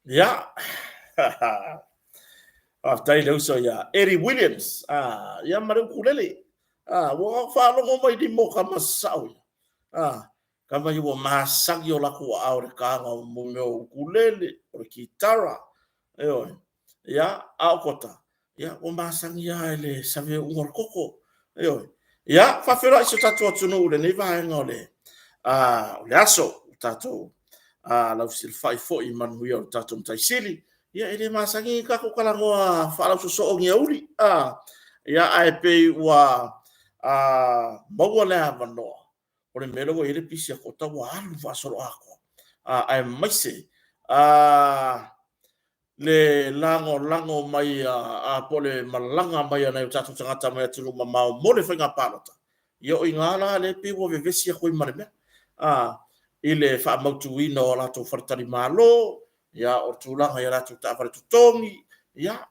Ia, faafetai le uso ia Eddie Williams, ia ma le ukulele. Ua faalogo mai lima o tama sasao ia. Tama ia ua masani o latou aao i le taga o mea o ukulele, o le kitara, ioe. Ia, a o Kota, ia, ua masani lava i le saveuga o le toto. Ioe. Ia, faafeiloai si o tatou atunuu i lenei vaega o le, o le aso, o tatou lausilafai foi i manuia o le tatou Matai Sili. Ia, e le masani ona tatou talanoa faalausosoo i ni aoauli, ia, ae pei ua maua le avanoa, o le mea lea ua i ai le pisi a Kota ua alu faasoloatoa, aemaise le lagolago mai a po o le malaga mai a nai o tatou tagata mai atunuu mamao mo le faiga palota. Ia o i ina la lea pei ua vevesi atu ai ma le mea, i le faamautuina o latou faletalimalo, ia o tulaga i a latou taavale totogi, ia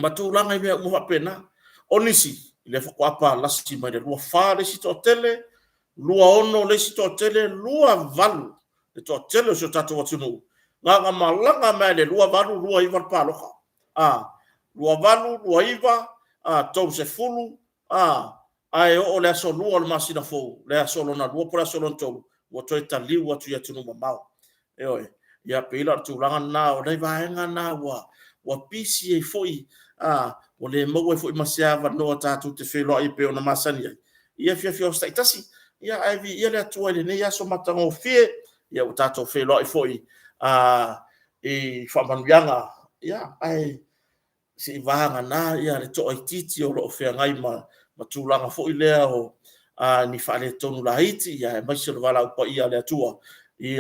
ma tulaga i mea uma faapena. O nisi, lea faatoa palasi mai le 24 le isi toatele, 26 le isi toatele, 28 le toatele o si o tatou atunuu, na ona malaga mai lava i le 28, 29 le palota. 28, 29, 30, ae oo le aso 2 o le masina fou, le aso lona lua po o le aso lona tolu, ua toe taliu atu i atunuu mamao. Ioe. Ia pei la o le tulaga lena, o nai vaega na ua pisi ai foi, ua le maua ai foi ma se avanoa tatou te feiloai pei ona masani ai i afiafi taitasi. Ia ae viia le Atua i lenei aso matagofie, ia ua tatou feiloai foi i faamanuiaga, ia ae se i vagana le toaitiiti o lo o feagai ma tulaga foi lea o ni faaletonu laiti, aemaise o le valaau paia a le Atua i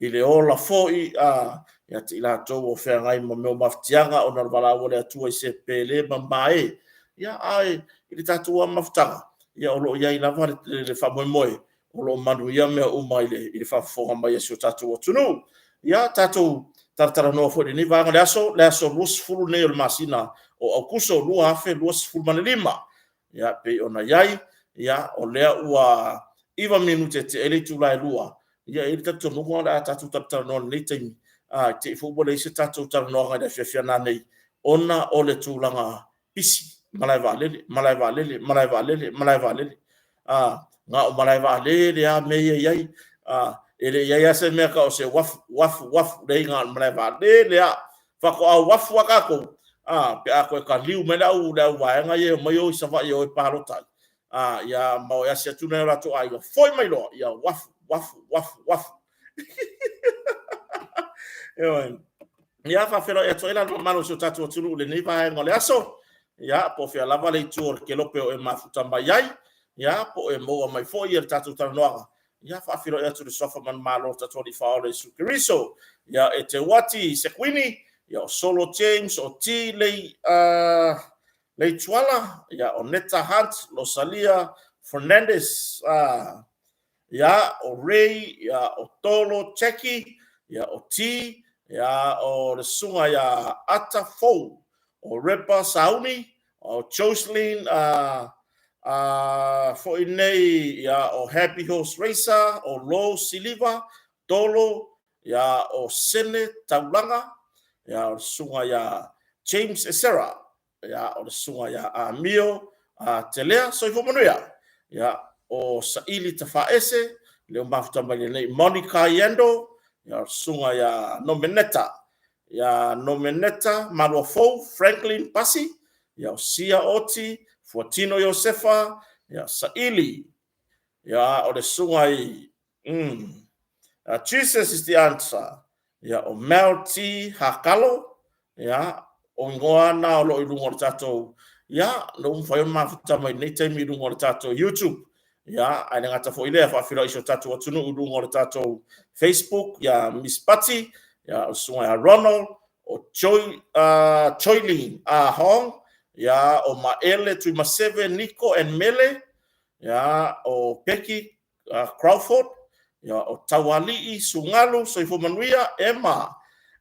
le ola foi ia te i latou o feagai ma mea o mafatiaga ona o le valaau a le Atua i se pele ma mae. Ae i le tatou lava mafutaga, o lo o i ai lava le faamoemoe o lo o manuia mea uma i le faafofoga mai a si o tatou atunuu. Ia, tatou talatalanoa foi i lenei vaega o le aso, le aso 20 lenei o le masina o Aokuso 2025. Ia, pei ona i ai, o lea ua 9 minute tea ai le itula e 2:00, ia e i ai le talitonuga o le a tatou talatalanoa i lenei taimi, i te i foi ua leai se tatou talanoaga i le afiafi a nanei ona o le tulaga pisi, malaevaalele, malaevaalele, malaevaalele, malaevaalele. Na o malaevaalele lava mea ia e i ai. E le i i ai lava se mea e tau o se uafu, uafu, uafu, leai na o le malaevaalele lava. Faatoa uafu lava tatou pe a toe taliu mai le au vaega ia e omai o i Savaii e o e palota ai, ia ma o e asi atu nai o latou aiga, foi mai loa, ia uafu, uafu, uafu, uafu. Ioe. Ia, faafeiloai atu ai la i le mamalu o si o tatou atunuu i lenei vaega o le aso. Ia, po o fea lava le itu o le kelope o e mafuta mai ai, ia, po o e maua mai foi le tatou talanoaga, ia, faafeiloai atu i le suafa manumalo o le tatou Alii Faaola Iesu Keriso. Ia, e Teuati Sekuini, ia, o Solo James, o T Lei, Leituala, ia, o Neta Hunt, Losalia Fernandez, ia, o Ray, ia, o Tolo Jackie, ia, o T, ia, o le susuga ia Ata Fou, o Repa Sauni, o Jocelyn foi nei, ia, o Happy Horse Racer, o Lo Siliva, Tolo, ia, o Sene Taulaga, ia, o le susuga ia James Esera, ia, o le susuga ia Amio Telea, soifua manuia, ia, o Saili Tafaese, lea ua mafuta mai lenei Monica Iendo, ia, o le susuga ia Nomeneta, ia Nomeneta Maluafou Franklin Pasi, ia, o Sia Oti, Fuatino Iosefa, ia, Saili, ia, o le susuga i Jesus is the answer, ia, o Mel T Hakalo, ia, o igoa na o lo o i luga o le tatou, ia, na ua mafai ona mafuta mai lenei taimi i luga o le tatou YouTube. Ia, ae le gata foi lea, faafeiloai i si o tatou atunuu i luga o le tatou Facebook, ia Miss Pati, ia, o le susuga ia Ronald, o Joy, Joylene Hong, ia, o Maele Tuimaseve, Nico and Mele, ia, o Becky Crawford, ia, o Taualii Sugalu, Soifua Manuia, Emma,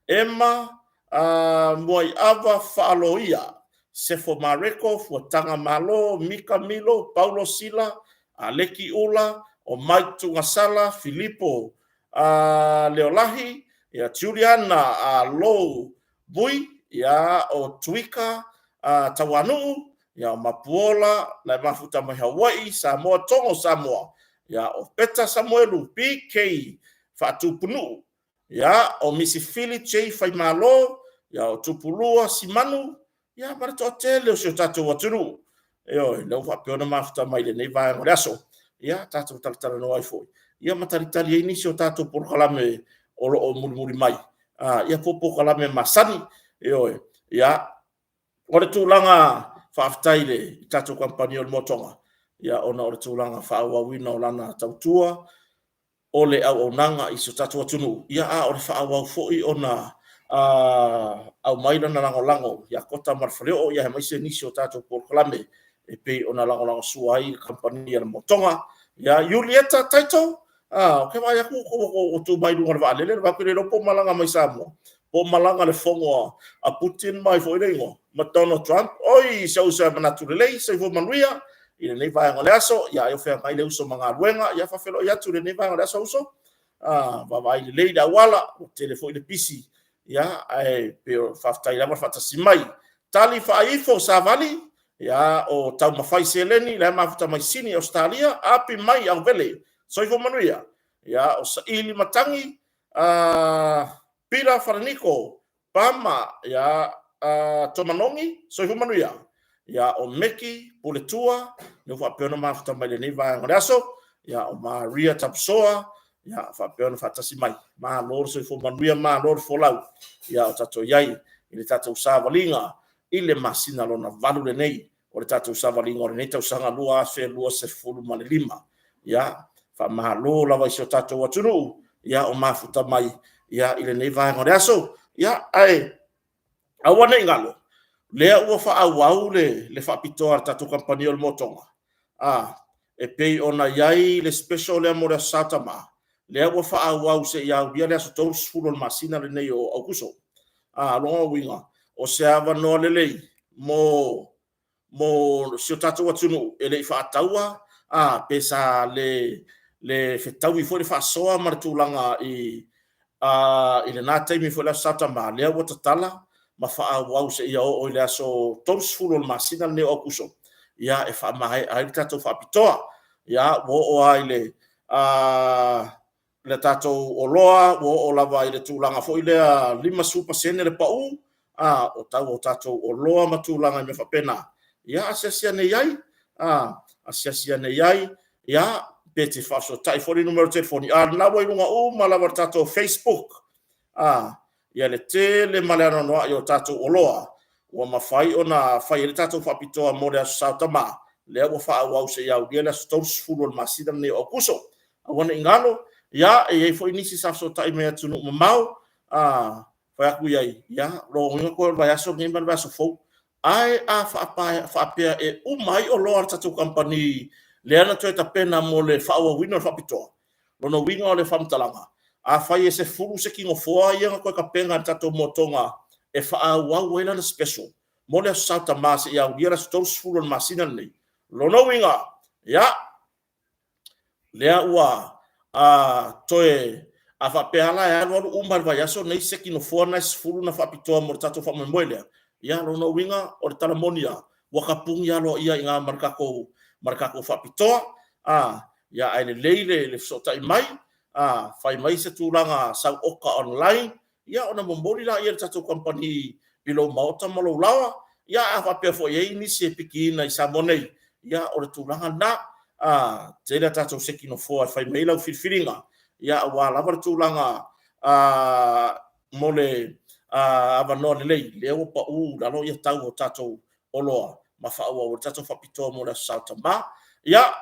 Emma Muaiava Faaloia, Sefo Mareko, Fuataga Malo, Mika Milo, Paulo Sila, Aleki Ula, o Mike Tugasala, Filipo Leolahi, Ia, Juliana Lou Vui, ia, o Tuika Tauanuu, ia, o Mapuola, la e mafuta mai Hawaii, Samoa, Togo, Samoa, ia, o Peta Samuelu, PK Faatupunuu, ia, o Misi Fili J Faimalo, ia, o Tupulua Simanu, ia, ma le toatele o si o tatou atunuu. Ioe, lea ua faapea ona mafuta mai i lenei vaega o le aso. Ia, tatou talatalanoa ai foi, ia ma talitali ai nisi o tatou polokalame o lo o mulimuli mai, ia po o polokalame masani. Ioe, ia, o le tulaga faafetai i le tatou kamupani o le Motoga, ia ona o le tulaga faaauauina o lana tautua o le auaunaga i si o tatou atunuu, ia a o le faaauau foi ona aumai lana lagolago ia Kota ma le Faleoo, aemaise nisi o tatou polokalame e pei ona lagolagosua ai le kamupani a le Motoga. Ia Iulieta Taito, ou te vaai atu ua tu mai luga o le vaalele, ou te le iloa po o malaga mai Samoa po o malaga i le fono a Putin ma ai foi le igoa? Ma Donald Trump. Oi, si ou uso ia manatu lelei, soifua manuia i lenei vaega o le aso. Ia ai o feagai le uso ma galuega. Ia faafeiloai atu i lenei vaega o le aso uso. Vaavaai lelei le auala, ua tele foi le pisi, ia ae pei o le faafetai lava le faatasi mai. Tali Faaifo Savali, ia o taumafai seleni, la e mafuta mai Sini Ausetalia, api mai Auvele. Soifua manuia. Ia o Saili Matagi, Pila Falaniko, Pama, ia, Tomanogi, soifua manuia. Ia, o Meki Puletua, lea ua faapea ona mafuta mai lenei vaega o le aso. Ia, o Maria Tapusoa, ia, faapea ona faatasi mai. Malo le soifua manuia, malo le folau. Ia, o tatou i ai i le tatou savaliga i le masina lona 8 lenei o le tatou savaliga o lenei tausaga 2025. Ia, faamalo lava i si o tatou atunuu, ia, o mafuta mai ia i lenei vaega o le aso. Ia, ae aua ne i galo, lea ua faaauau le faapitoa a le tatou kamupani o le Motoga, e pei ona i ai le special lea mo le Aso Sa Tama, lea ua faaauau seia aulia le aso 30 o le masina lenei o Aokuso. O lona uiga, o se avanoa lelei mo si o tatou atunuu e le i faataua, pe sa le fetaui foi le faasoa ma le tulaga i lena taimi foi i le Aso Sa Tama, lea ua tatala ma faaauau seia oo i le aso 30 o le masina lenei o Aokuso, ia e faamaea ai le tatou faapitoa. Ia, ua oo lava i le tatou oloa ua oo lava i le tulaga foi lea 50% le pau o tau o tatou oloa ma tulaga i mea faapena. Ia asiasi ane i ai, asiasi ane i ai, ia, pe te faafesootai foi le numera o telefoni, a o lena ua i luga uma lava o le tatou Facebook ia le tele ma le anoanoai o tatou oloa ua mafai ona fai ai le tatou faapitoa mo le Aso Sa o Tama, lea ua faaauau seia aulia le aso 30 o le masina lenei o Aokuso. Aua ne i galo, ia, e i ai foi nisi sa fesootai mai atunuu mamao, fai atu i ai, ia, lona uiga toe o le vaiaso lenei ma le vaiaso fou. Ae a faapea e uma ai oloa a le tatou kamupani lea na toe tapena mo le faaauauina o le faapitoa, lona uiga o le faamatalaga, afai e 10 se tinofoa ia na toe tapena e le tatou Motoga e faaauau ai lana special mo le Aso Sa o Tama seia aulia le aso 30 o le masina lenei, lona uiga, ia, lea ua toe a faapea la e alu alu uma le vaiaso lenei se tinofoa lena e 10 na faapitoa mo le tatou faamoemoe lea, ia lona uiga o le tala moni lava, ua tapuni aloaia i ina ma le tatou faapitoa. Ia, ae lelei le fesootai mai, fai mai se tulaga sau oka online, ia ona momoli lea e le tatou kamupani i lou maota ma lou laoa. Ia a faapea foi e i ai nisi e pikiina i Samoa nei, ia o le tulaga lena. Tele a tatou seki nofoa e fai mai ai lau filifiliga, ia aua lava le tulaga mo le avanoa lelei, lea ua pau i lalo tau o tatou oloa ma faaauau ai le tatou faapitoa mo le Aso Sa o Tama. Ia,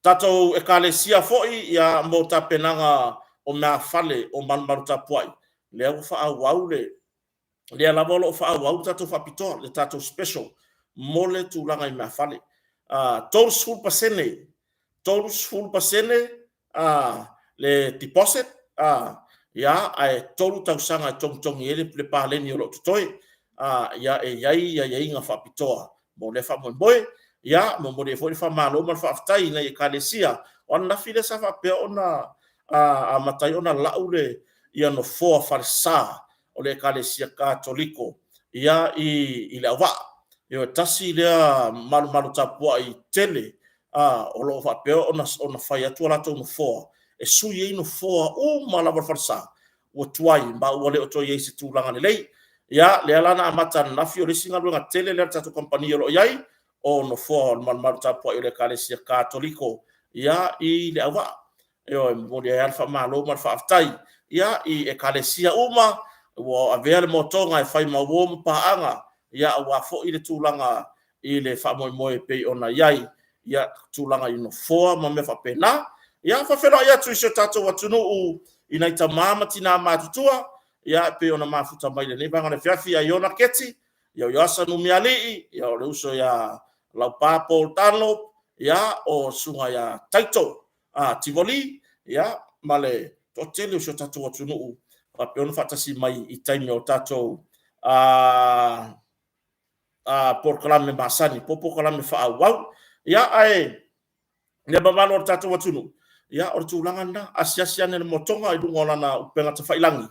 tatou Ekalesia foi ia mo tapenaga o meaafale o malumalu tapuai, lea ua faaauau le lea lava o lo o faaauau le tatou faapitoa, le tatou special mo le tulaga i meaafale. 30%, 30% le deposit, ia, ae 3 tausaga e togitogi ai le paleni o lo o totoe. Ia, e i ai aiaiga faapitoa mo lea faamoemoe. Ia, momoli ai foi le faamalo ma le faafetai i nai Ekalesia. O ananafi lea sa faapea ona amata ai ona lau le ia nofoa falesa o le Ekalesia Katoliko ia i Leauvaa. Ioe, tasi lea malumalu tapuai tele a o lo o faapea ona fai atu o latou nofoa e sui ai nofoa uma lava o le falesa ua tuai ma ua le o toe i ai i se tulaga lelei. Ia, lea la na amata ananafi, o le isi galuega tele lea a le tatou kamupani o lo o i ai, o nofoa o le malumalu tapuai o le Ekalesia Katoliko ia i Leauvaa. Ioe, e momoli ai lava le faamalo ma le faafetai ia i Ekalesia uma ua avea le motoga e fai ma uo ma paaga ia aua foi le tulaga i le faamoemoe e pei ona i ai ia tulaga i nofoa ma mea faapena. Ia, faafeiloai atu i si o tatou atunuu i nai tama ma tina matutua ia e pei ona mafuta mai i lenei vaega o le afiafi ia Iona Keti, ia o Ioasa Numialii, ia o le uso ia Laupa Paul Tano, ia o susuga ia Taito Tivoli, ia ma le toatele o si o tatou atunuu faapea ona faatasi mai i taimi o tatou polokalame masani po o polokalame faaauau. Ia, ae le mamalu o le tatou atunuu, ia o le tulaga lena, asiasi ane i le motoga i luga o lana upega tafailagi,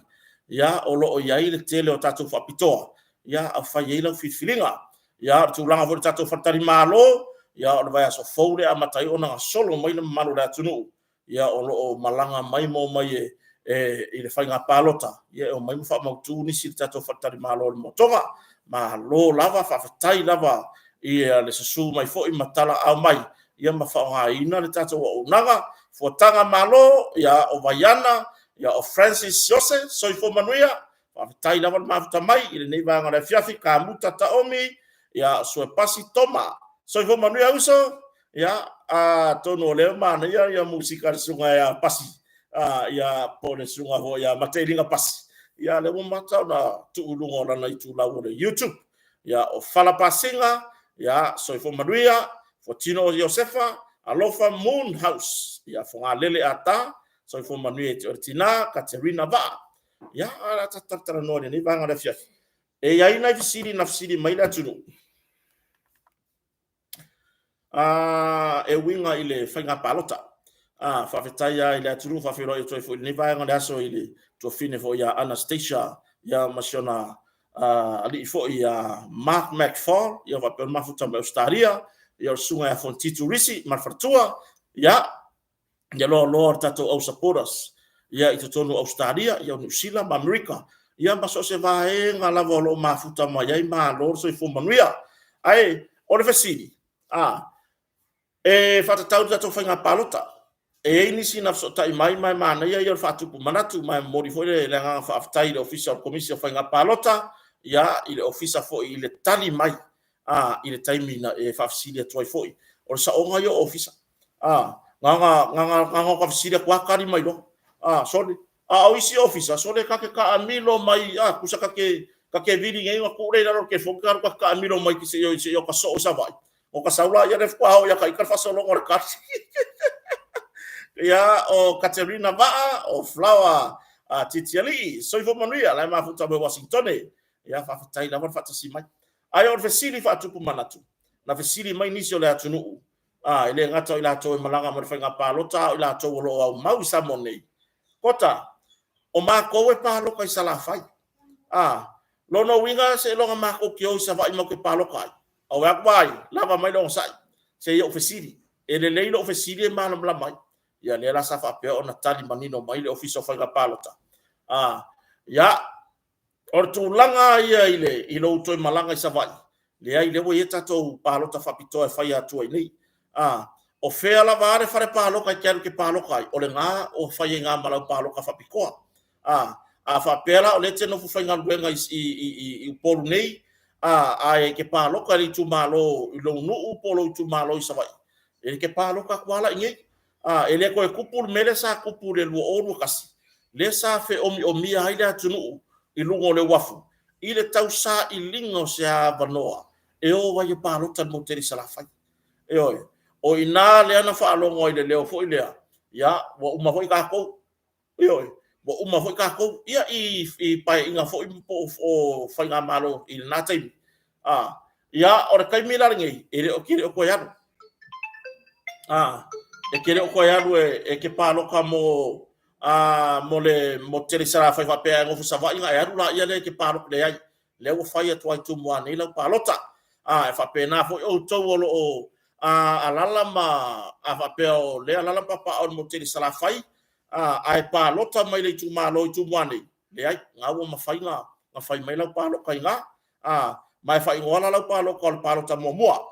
ia o lo o i ai le tele o tatou faapitoa, ia fai ai lau filifiliga. Ia o le tulaga foi i le tatou faletalimalo, ia o le vaiaso fou lea e amata ai ona gasolo mai le mamalu o le atunuu ia o lo o malaga mai ma omai i le faiga palota, ia e omai ma faamautu nisi i le tatou faletalimalo i le Motoga. Malo lava, faafetai lava i le susu mai foi ma talaaao mai ia ma faaaogaina le tatou auaunaga. Fuataga Malo, ia o Vaiana, o Francis Jose, soifua manuia. Faafetai lava le mafuta mai i lenei vaega o le afiafi. Kamuta Taomi, ia Suepasi Toma. Soifua manuia uso. Ia, atonu o lea e manaia ia musika a le susuga ia Pasi, ia po o le susuga foi ia Mateiliga Pasi. Ia lea ua mata ona tuu i luga o lana itulau o le YouTube. Ia, o Fala Pasiga, ia, soifua manuia. Fuatino Iosefa, Alofa Moon House, ia Fogalele Ata, soifua manuia i te oe le tina, Katerina Vaa. Ia, a o le a tatou talatalanoa i lenei vaega o le afiafi. E i ai nai fesili na fesili mai le atunuu e uiga i le faiga palota. Faafetai lava i le atunuu, faafeiloai atu ai foi i lenei vaega o le aso i le tuafafine foi ia Anastasia ia ma si ona alii foi ia Mark McFall, ia faapea ona mafuta mai Ausetalia, ia o le susuga ia Fontitu Risi ma le faletua, ia ia loaloa o le tatou au supporters ia i totonu o Ausetalia, ia o Niu Sila ma Amerika, ia ma so o se vaega lava o lo o mafuta mai ai, malo le soifua manuia. Ae o le fesili, e faatatau i le tatou faiga palota, e i ai nisi na fesootai mai ma e manaia ia o le faatupu manatu, ma e momoli foi le agaga faafetai i le Ofisa o le Komisi o Faiga Palota, ia i le Ofisa foi i le tali mai i le taimi na e faafesili atu ai foi. O le saoga ia o Ofisa, na ona fesili atu lava tali mai loa, sole. A o isi ofisa, sole, ta te taamilo mai, tusa ta te vili nei ona tuu lea i lalo o le telefoni ta alu ta te taamilo mai seia ota soo i Savaii, ona ota sau lea, lea faatoa oo ia ita le faasologa o le tali. Ia, o Katerina Vaa, o Flower Titialii, soifua manuia, la e mafuta mai Uasinitone. Ia, faafetai lava le faatasi mai. Ae o le fesili faatupu manatu, na fesili mai nisi o le atunuu, e le gata o i latou e malaga mo le faiga palota, a o i latou o lo o aumau i Samoa nei. Kota, o matou e palota i Salafai. Lona uiga seiloga matou te o i Savaii matou te palota ai. Aua atu ai, lava mai le onosai, se i ou fesili. E lelei lou fesili e malamalama ai. Ia lea la sa faapea ona tali manino mai le Ofisa o Faiga Palota. Ia, o le tulaga ia i lou toe malaga i Savaii, leai, lea ua i ai tatou palota faapitoa e fai atu ai nei. O fea lava le fale palota e te alu e te palota ai, o lena o fai ai na ma lau palota faapitoa. A faapea la o lea e te nofo faigaluega i Upolu nei, ae e te palota i le itumalo i lou nuu po o lou itumalo i Savaii, e te palota atu lava la i inei. E le toe tupu le mea lea sa tupu i le 2021, lea sa feomiomia ai le atunuu i luga o le uafu i le tausailiga o se avanoa e o ai e palota i le motu tele i Salafai. Ioe, o i ina lea na faalogo ai i le leo foi lea, ia, ua uma foi tatou. Ioe, ua uma foi tatou, ia i paeaiga foi po o faigamalo i lena taimi. Ia, o le taimi la lenei, e le o te le o toe alu. E te le o toe alu e te palota mo mo le motu tele i Salafai faapea e nofo i Savaii ona e alu laia lea e te palota, leai, lea ua fai atu lava i Tumua nei lau palota. E faapena foi outou o lo o alaala ma a faapea o lea e alaala ma papaaao i le motu tele i Salafai, ae palota mai le itumalo i Tumua nei, leai, na ua mafai ona fai mai lau palota i ina, ma e faaigoa la lau palota o le palota muamua.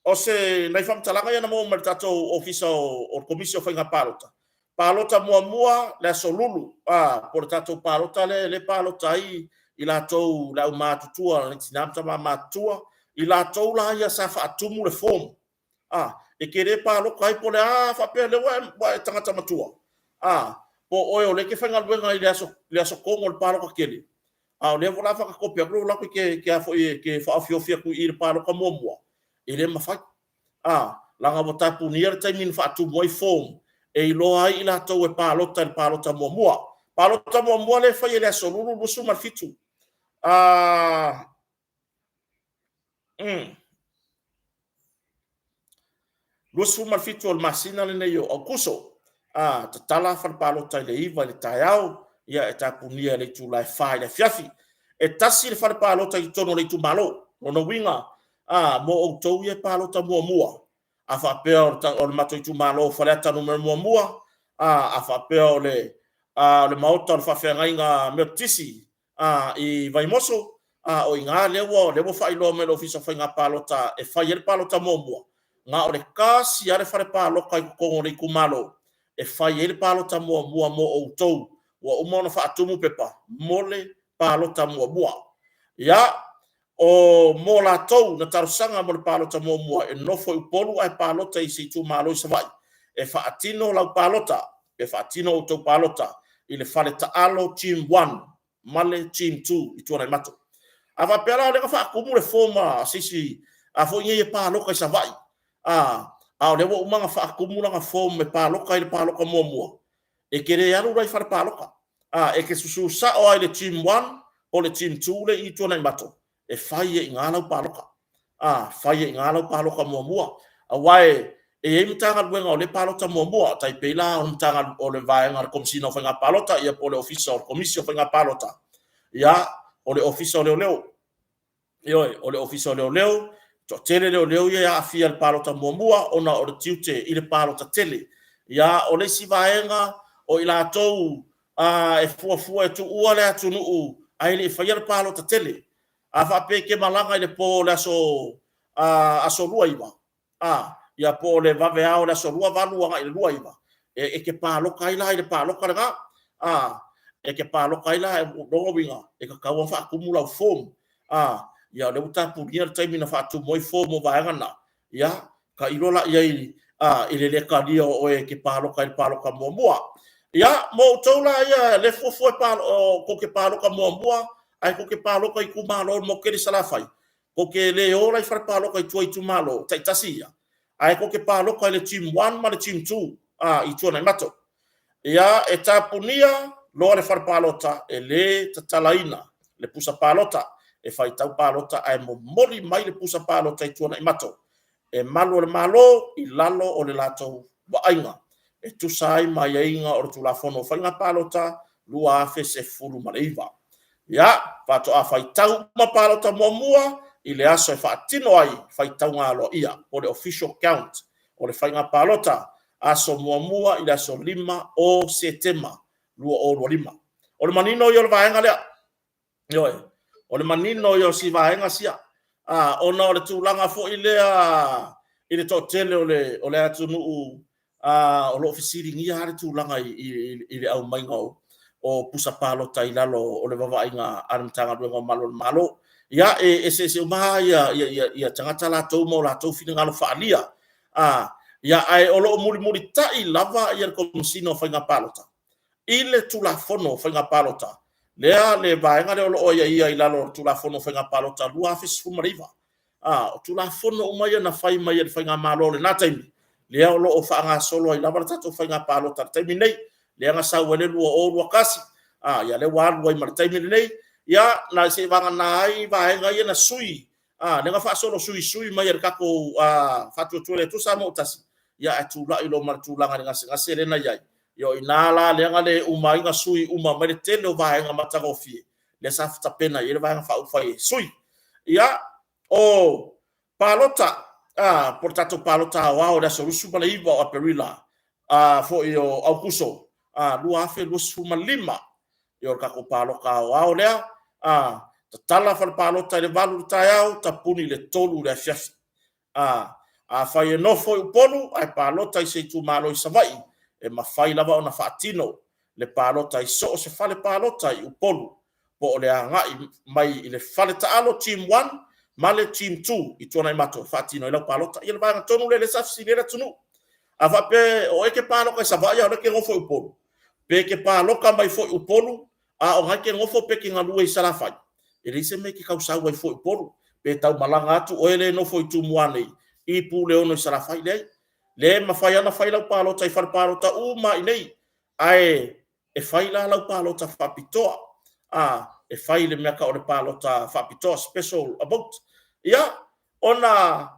O se nai faamatalaga ia na maua mai le tatou Ofisa o le Komisi o Faiga Palota, palota muamua le Aso Lulu, po o le tatou palota lea e palota ai i latou le aumatutua, tina ma tama matutua, i latou la ia sa faatumu le form, e te le palota ai po o le a faapea o lea ua e tagata matua, po o oe o lea e te faigaluega i le aso 3 o le palota tele, a o lea la faatoa tope atu lou lato e te faaofiofi atu i le palota muamua, e le mafai, leaga ua tapunia le taimi na faatumu ai form e iloa ai i latou e palota i le palota muamua. Palota muamua lea e fai i le Aso Lulu 27. 27 o le masina lenei o Aokuso, tatala fale palota i le 9:00 i le taeao, e tapunia i le itula e 4:00 i le afiafi. E tasi le fale palota i totonu o le itumalo. O lona uiga mo outou ia e palota muamua, a faapea o le matou itumalo o Faleata Nu.1, a faapea o le Maota o le Faafeagaiga Metotisi i Vaimoso, o i ina lea ua faailoa mai e le Ofisa o Faiga Palota e fai ai le palota muamua, na o le tasi lava le fale palota i totonu o le itumalo e fai ai le palota muamua mo outou ua uma ona faatumu pepa mo le palota muamua. Ia, mo latou na talosaga mo le palota muamua e nofo i Upolu ae palota i se itumalo i Savaii, e faatino lau palota, e faatino a outou palota i le faletaalo Gym 1 ma le Gym 2 i Tuanaimato. A faapea la o lea na faatumu le form a se isi a foi nei e palota i Savaii, a o lea ua uma ona faatumu lana form e palota i le palota muamua, e te le alu la i fale palota, e te susu sao lava i le Gym 1 po o le Gym 2 lea e i Tuanaimato e fai ai i ina lau palota, fai ai i ina lau palota muamua. Aua e i ai Matagaluega o lea e palota muamua, tai pei la o le vaega a le Komesina o Faiga Palota po o le Ofisa o le Komisi o Faiga Palota, ia, o le Ofisa o Leoleo. Ioe, o le Ofisa o Leoleo, toatele leoleo ia e aafia i le palota muamua ona o le tiute i le palota tele. Ia, o le isi vaega o i latou e fuafua e tuua le atunuu ae le i faia le palota tele. A faapea e te malaga i le po o le aso 29, ia po o le vaveao o le aso 28 agai i le 29, e te palota ai la i le palota lena. E te palota ai la, o lona uiga, e tatau ona faatumu lau form. Ia o lea ua tapunia le taimi na faatumu ai form o vaega na, ia tailo la i ai i le le talia o oe e te palota i le palota muamua. Ia, mo outou la ia lea e fuafua tou te palota muamua ae tou te palota i itumalo o le motu tele i Salafai, tou te le o la i fale palota i tua i itumalo taitasi ia, ae tou te palota i le Gym 1 ma le Gym 2 i Tuanaimato. Ia, e tapunia loa le fale palota, e le tatalaina le pusa palota, e faitau palota ae momoli mai le pusa palota i Tuanaimato e malu o le Malo i lalo o le latou vaaiga e tusa ai ma aiaiga o le Tulafono o Faiga Palota 2019. Ia, faatoa faitau uma palota muamua i le aso e faatino ai faitauga aloaia po o le official count o le faiga palota, aso muamua i le aso 5 o Setema 2025. O le manino ia o le vaega lea. Ioe, o le manino ia o si vaega sia, ona o le tulaga foi lea i le toatele o le atunuu o lo o fesiligia lava le tulaga i le aumaiga o pusa palota i lalo o le vaavaaiga a le Matagaluega o Malu o le Malo. Ia, e eseese uma lava ia tagata latou ma o latou finagalo faaalia, ia, ae o lo o mulimulitai lava le Komesina o Faiga Palota i le Tulafono o Faiga Palota, lea le vaega lea o lo o aiaia i lalo o le Tulafono o Faiga Palota 2019. O Tulafono uma ia na fai mai e le Faigamalo i lena taimi, lea o lo o faagasolo ai lava le tatou Faiga Palota i le taimi lenei, lea na sau ai le 2021, ia lea ua alu ai ma le taimi lenei. Ia, na seivagana ai vaega ia na sui, lea na faasolo suisui mai e le tatou Faatuatua i le Atua Samoa ua Tasi, ia ae tulai loa ma le tulaga i le gasegase lea na i ai. Ia o i ina la lea na le uma ai na sui uma mai le tele o vaega matagofie lea sa tapena i ai le Vaega Faaupufai e sui. Ia, o palota, po o le tatou palota aoao i le aso 29 o Aperila foi o Aokuso 2025. Ia o le tatou palota aoao lea, tatala fale palota i le 8 i le taeao, tapuni i le 3 i le afiafi. Afai e nofo i Upolu ae palota i se itumalo i Savaii, e mafai lava ona faatino le palota i so o se fale palota i Upolu po o le agai mai i le fale taalo Team 1 ma le Team 2 i Tuanaimato e faatino ai lau palota. Ia o le vaega tonu lea sa fesili ai le atunuu. A faapea o oe e te palota i Savaii a o lea e te nofo i Upolu, pe te palota mai foi i Upolu a o lena e te nofo pe te galue i Salafai, e leai se mea e te tau sau ai fua i Upolu, pe tau malaga atu oe lea e nofo i Tumua nei i Puleono i Salafai. E leai, o lea e mafai lava ona fai lau palota i fale palota uma lava i inei, ae e fai la lau palota faapitoa, e fai i le mea e tau o le palota faapitoa, special vote. Ia, ona…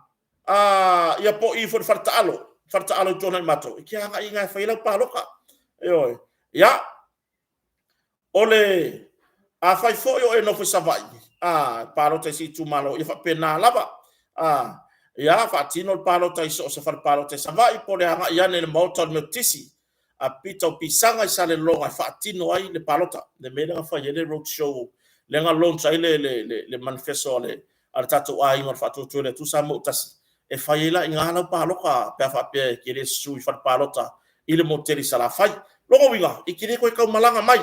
ia po o i foi i le fale taalo, fale taalo i Tuanaimato, e te agai i ina e fai ai lau palota. Ioe. Ia, afai foi o e nofo i Savaii e palota i se itumalo, ia e faapena lava. Ia faatino le palota i so o se fale palota i Savaii po o le agai ane i le maota o le Metotisi a Pita Pisaga i Salelologa e faatino ai le palota, le mea lea na fai ai le road show lea na launch ai le manifeso a le tatou Aiga o le Faatuatua i le Atua Samoa ua Tasi, e fai ai la i ina lau palota pe a faapea e te le susu i fale palota i le motu tele i Salafai. O lona uiga, e te le toe taumalaga mai.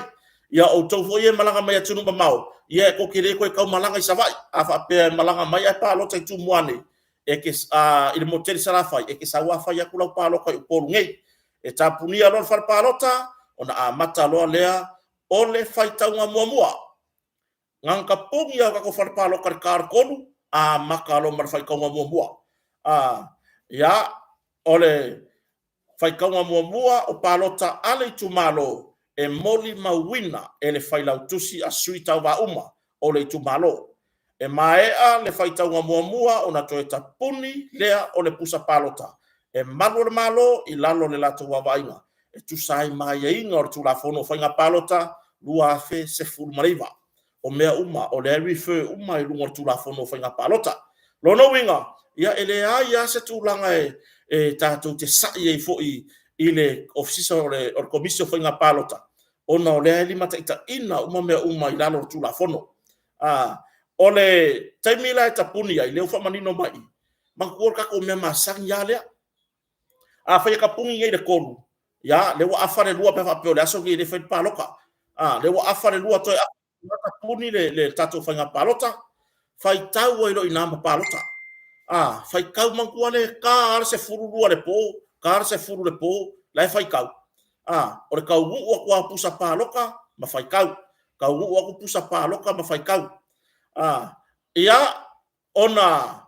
Ia o outou foi ia e malaga mai atunuu mamao, ia tou te le toe taumalaga i Savaii. A faapea e malaga mai ae palota i Tumua nei, i le motu tele i Salafai, e te sau lava fai atu lau palota i Upolu nei. E tapunia loa le fale palota ona amata loa lea o le faitauga muamua. Na ona tapuni lava o le tatou fale palota i le ta o le 3, amata loa ma le faitauga muamua. Ia, o le faitauga muamua o palota a le itumalo e molimauina e le Failautusi a sui tauva uma o le itumalo. E maea le faitauga muamua ona toe tapuni lea o le pusa palota e malu o le Malo i lalo o le latou vaavaaiga e tusa ai ma aiaiga o le Tulafono o Faiga Palota 2019. O mea uma, o lea e refer uma i luga o le Tulafono o Faiga Palota. O lona uiga, e leai lava se tulaga e tatou te sai ai foi i le Ofisa o le Komisi o Faiga Palota, ona o lea e limataitaiina uma mea uma i lalo o le Tulafono. O le taimi la e tapuni ai, lea ua faamanino mai i i, manatua o le tatou mea masani lava lea. Afai e tapuni nei i le 3, ia lea ua afa le 2 pe a faapea o le aso lenei o lea e fai le palota. O lea ua afa le 2 toe afa le 2 tapuni le tatou faiga palota, faitau ai loa i ina ma palota. Faitau, manatua le ta lava le 12 i le po, ta le 10 i le po, la e faitau. O le taunuu atu lava o pusa palota ma faitau, taunuu atu pusa palota ma faitau. Ia, ona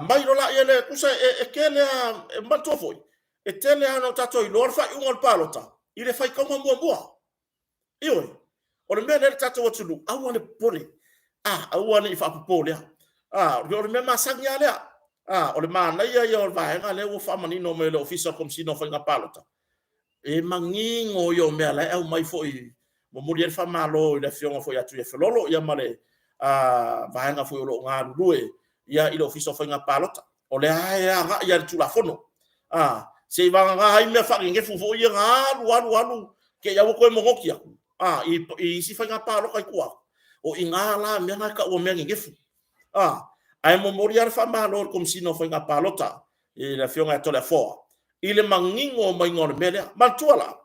mai loa lea, tusa e tele lava, manatua foi, e tele lava ina tatou iloa le faaiuga o le palota i le faitauga muamua. Ioe. O le mea lea le tatou atunuu, aua le popole, aua ne i faapopolea, o le mea masani lava lea. O le manaia ia o le vaega lea ua faamanino mai e le Ofisa o le Komesina o Faiga Palota, e manino ia o mea la e aumai foi, e momoli ai le faamalo i le Afioga foi ia Tuiafelolo ma le vaega foi o lo o galulue i le Ofisa o Faiga Palota. O lea lava e agai i le Tulafono, seiavagana ai mea faanenefu foi ia na alu alu alu te i lava ua toe monoti atu i isi faiga palota i tua atu. O i ina la mea na e tau o mea nenefu. Ae momoli lava le faamalo i le Komesina o Faiga Palota i le Afioga ia Toleafoa i le manino mai o le mea lea. Manatua la,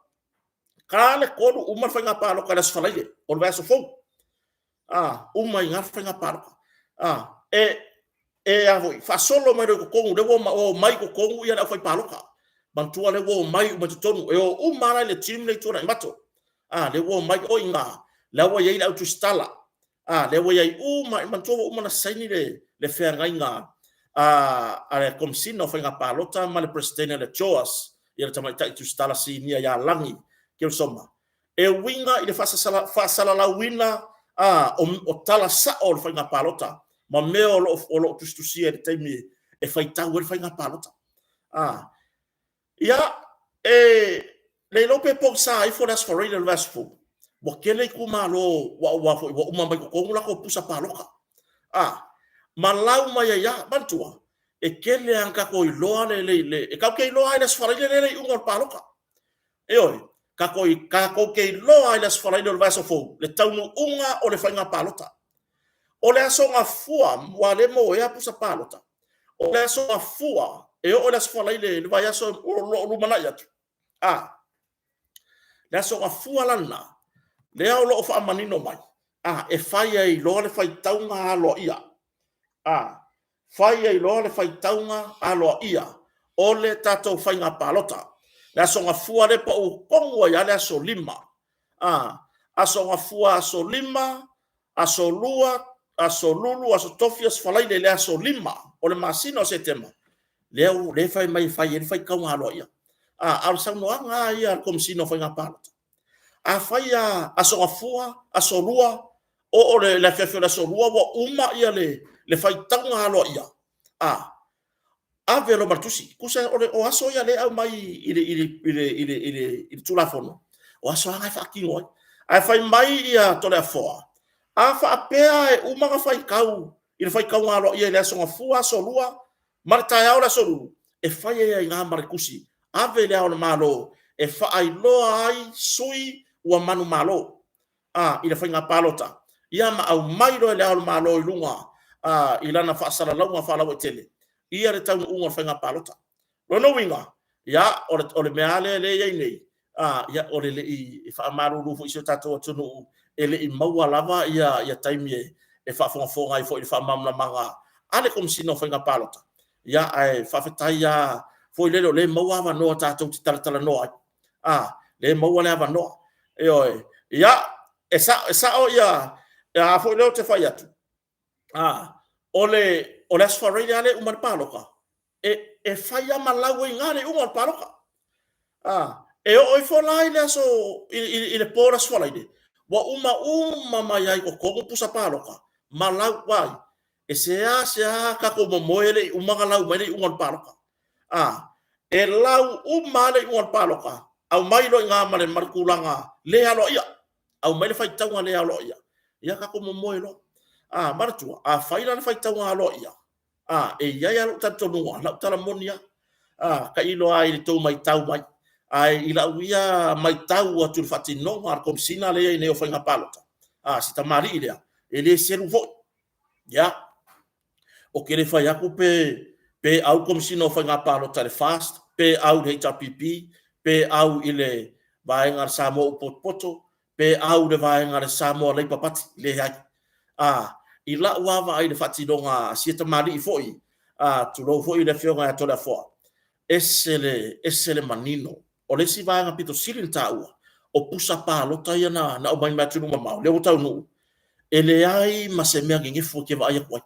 ta le 3 uma le faiga palota i le Aso Faraile o le vaiaso fou. Uma ai i ina le faiga palota. E faasolo mai loa i totonu, lea ua omai i totonu le aufaipalota. Manatua o lea ua omai uma i totonu, e o uma lava la i le team lea i Tuanaimato. Lea ua omai, o i ina la ua i ai le au tusitala, lea ua i ai uma, manatua ua uma ona saini le feagaiga a le Komesina o Faiga Palota ma le Peresetene o le JOS, le tamaitai tusitala sinia ia Lagi Keosoma, e uiga i le faasalalauina o tala sao o le faiga palota ma mea o lo o tusitusia i le taimi e faitau ai le faiga palota. Ia, e Le iloa pe pogisa ifo le Aso Faraile o le vaiaso fou, ua tele itumalo ua ua foi ua uma mai totonu latou pusa palota. A, ma lau mai ai lava, manatua, e tele lava ina tatou iloa le, le, le, e tatou te iloa lava i le Aso Faraile lea le iuga o le palota. Ioe, tatou, tatou te iloa lava i le Aso Faraile o le vaiaso fou le taunuuga o le faiga palota. O le Aso Gafua, aua o lea e moea pusa palota, o le Aso Gafua e oo i le Aso Faraile i le vaiaso o lo o lumanai atu, a, le Aso Gafua la lena, lea o lo o faamanino mai, a, e fai ai loa le faitauga aloaia, a, fai ai loa le faitauga aloaia o le tatou faiga palota. Le Aso Gafua lea e pau tonu ai lava le aso 5, a, Aso Gafua, aso 5, aso Lua, aso Lulu, aso Tofi, aso Faraile, le aso 5 o le masina o Setema, lea e fai mai e fai ai le faitauga aloaia. A o le saunoaga lava ia a le Komesina o Faiga Palota, afai lava Aso Gafua, aso Lua, oo i le afiafi o le aso Lua ua uma le faitauga aloaia, a, ave loa ma le tusi. Tusa o aso ia o lea e aumai i le Tulafono, o aso lava na e faatino ai. Ae fai mai Toleafoa, a faapea e uma ona faitau i le faitauga aloaia i le Aso Gafua, aso Lua ma le taeao o le Aso Lulu, e fai ai lava i ina ma le tusi, ave i Le Ao o le Malo e faailoa ai sui ua manumalo i le faiga palota, ia ma aumai loa e Le Ao o le Malo i luga i lana faasalalauga faalauaitele ia le taunuuga o le faiga palota. O lona uiga, ia, o le mea lava lea e i ai nei, o le le i… e faamalulu foi i si o tatou atunuu, e le i maua lava ia taimi e faafogafoga ai foi i le faamalamalamaga a le Komesina o Faiga Palota, ae faafetai lava foi lele o lea e maua avanoa tatou te talatalanoa ai, o lea e maua le avanoa. Ioe. Ia, e sao a foi lea ou te fai atu, o le Aso Faraile lava lea e uma ai le palota, e fai lava ma lau ai i ina le iuga o le palota. E oo ifo la i le po o le Aso Faraile, ua uma uma mai lava i totonu pusa palota ma lau. Vaai, e seasea tatou momoe e le i uma ona lau mai le iuga o le palota. E lau uma lava le iuga o le palota, aumai loa i ina ma le tulaga le aloaia, aumai le faitauga le aloaia, ia tatou momoe loa. Manatua, a fai la le faitauga aloaia, e i ai lava lou talitonuga, lau tala moni lava, tailo lava i le tou matau mai, ae i lau ia matau atu i le faatinoga a le Komesina lea e i ai nei o Faiga Palota, si tamalii lea, e le selu foi. Ia, ou te le fai atu pe au le Komesina o Faiga Palota i le FAST pe au i le HRPP, pe au i le Vaega a le Samoa ua Potopoto, pe au i le Vaega a le Samoa Labour Party, leai. I lau lava vaai i le faatinoga a sia tamalii foi, tulou foi le afioga ia Toleafoa, e ese le manino. O le isi vaega aupito sili ona taua, o pusa palota ia na aumai mai atunuu mamao lea ua taunuu, e leai ma se mea nenefu e te vaai atu ai.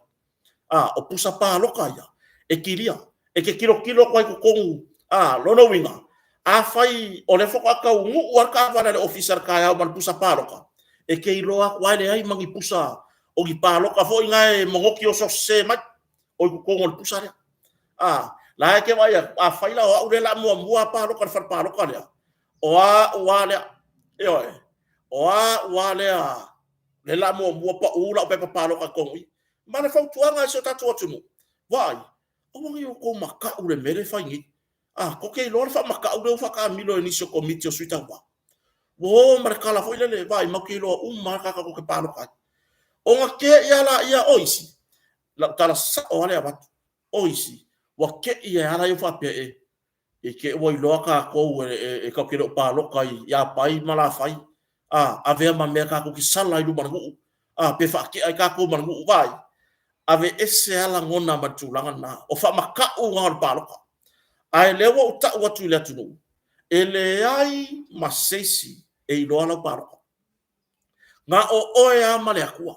O pusa palota ia, e kilia. E te tilotilo atu lava i totonu, o lona uiga, afai o lea faatoa taunuu lava le taavale a le Ofisa i le taeao ma le pusa palota, e te iloa atu lava e leai ma ni pusa o ni palota foi na e maoti oso sese mai o i totonu o le pusa lea. O la e te vaai atu, afai la o au lea o le a muamua palota i le fale palota lea, o au lava lea, ioe, o au lava lea o le a muamua pau lau pepa palota i totonu i i. Ma le fautuaga i si o tatou atunuu, vaai, aua ne i outou matau i le mea lea e fai nei. Tou te iloa le faamatau lea ua faataamilo e nisi o Komiti o Sui Tauva? Ua o ma le tala foi lele, vaai matou te iloa uma lava le tagata tou te palota ai. Ona te i lava lea o isi, o lau tala sao lava lea e avatu, o isi ua te i ae lava laia faapea, i te i ua iloa tatou e tatou te le o palota ia Pai ma Lafai, a, avea ma mea tatou te sala ai i luma o le nuu, pe faatea ai tatou ma le nuu. Vaai, aveese lava lagona mai le tulaga lena, o faamatau na o le palota. Ae o lea ua ou tau atu i le atunuu, e leai ma se isi e iloa lau palota. Na o oe lava ma le Atua.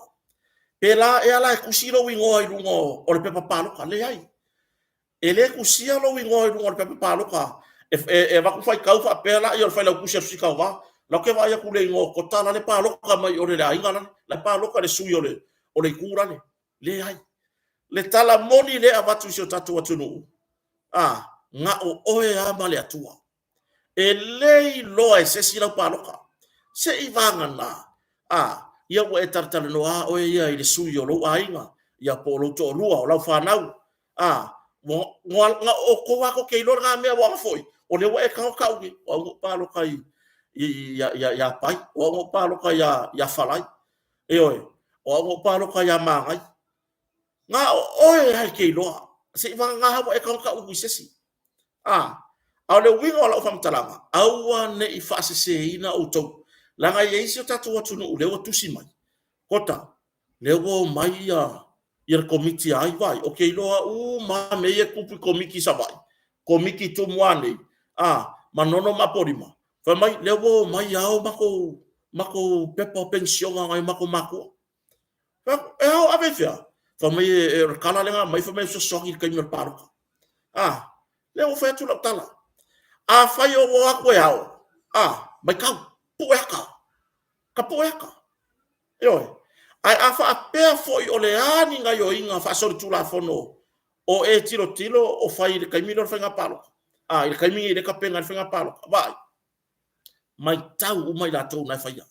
Pe la ea la e tusi lou igoa i luga o le pepa palota? Leai. E le tusia lou igoa i luga o le pepa palota e avatu faitau faapea lea o le Failautusi o le Sui Tauva, la ou te vaai atu i le igoa o Kota la e palota mai o le aiga lale, la e palota i le sui o le itu lale. Leai. Le tala moni lea e avatu i si o tatou atunuu, na o oe lava ma le Atua. E le iloa e se isi lau palota. Se i vagana, a, ia ua e talatalanoa lava oe ia i le sui o lou aiga, ia po o lou toalua, o lau fanau, a, ua, ua, na o outou lava tou te iloa lena mea, aua foi, o lea ua e tago tau nei, o au na ou palota i, i, ia, ia, ia Pai, o au na ou palota ia, ia Falai, ioe, o au na ou palota ia Magai. Na o oe lava e te iloa, se i vagana ua e tago tau atu i se isi. A, a o le uiga o lau faamatalaga, aua ne i faaseseina outou, leaga e i ai isi o tatou atunuu lea ua tusi mai, Kota, lea ua omai ia ia le Komiti a ai, vaai, ou te iloa uma lava mea ia e tupu i Komiti i Savaii, Komiti i Tumua nei, a, Manono ma Apolima, fai mai, lea ua omai ao matou matou pepa o penisione a nai o matou matua. E ao ave i fea? Fai mai e, o le tala lea na aumai, fai mai e fesoasoani i le taimi o le palota. A, lea ua fai atu lau tala. Afai o o atu e ao, a, matau, pue ata, tapue ata. Ioe. Ae a faapea foi o le a ni gaioiga faasolitulafono o e tilotilo o fai i le taimi lea o le faiga palota, a, i le taimi nei lea e tapena ai le faiga palota, vaai, matau uma i latou na e faia.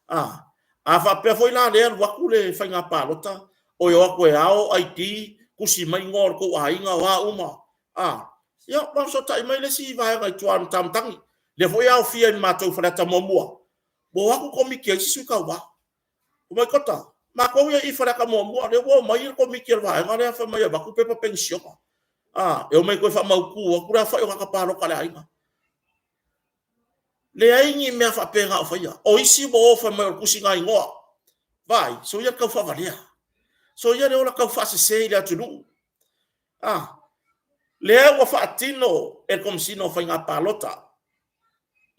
A, a faapea foi la lea alu atu le faiga palota, o e o atu e ao ID, tusi mai igoa o le tou aiga, o a uma, a, ia, ua fesootai mai le isi vaega i tua o Matamatagi, lea foi e aofia i le matou Faleata Muamua, ua o atu komiti a isi sui tauva. Fai mai, Kota, matou ia i Faleata Muamua, lea ua omai le komiti a le vaega lea fai mai e avatu pepa penisione. A, e omai e toe faamautu atu le aofai o tagata palota a le aiga. Leai ni mea faapena o faia. O isi ua o fai mai o le tusiga igoa. Vaai, soia le tau faavalea. Soia le ola tau faasese i le atunuu. A, lea ua faatino e le Komesina o Faiga Palota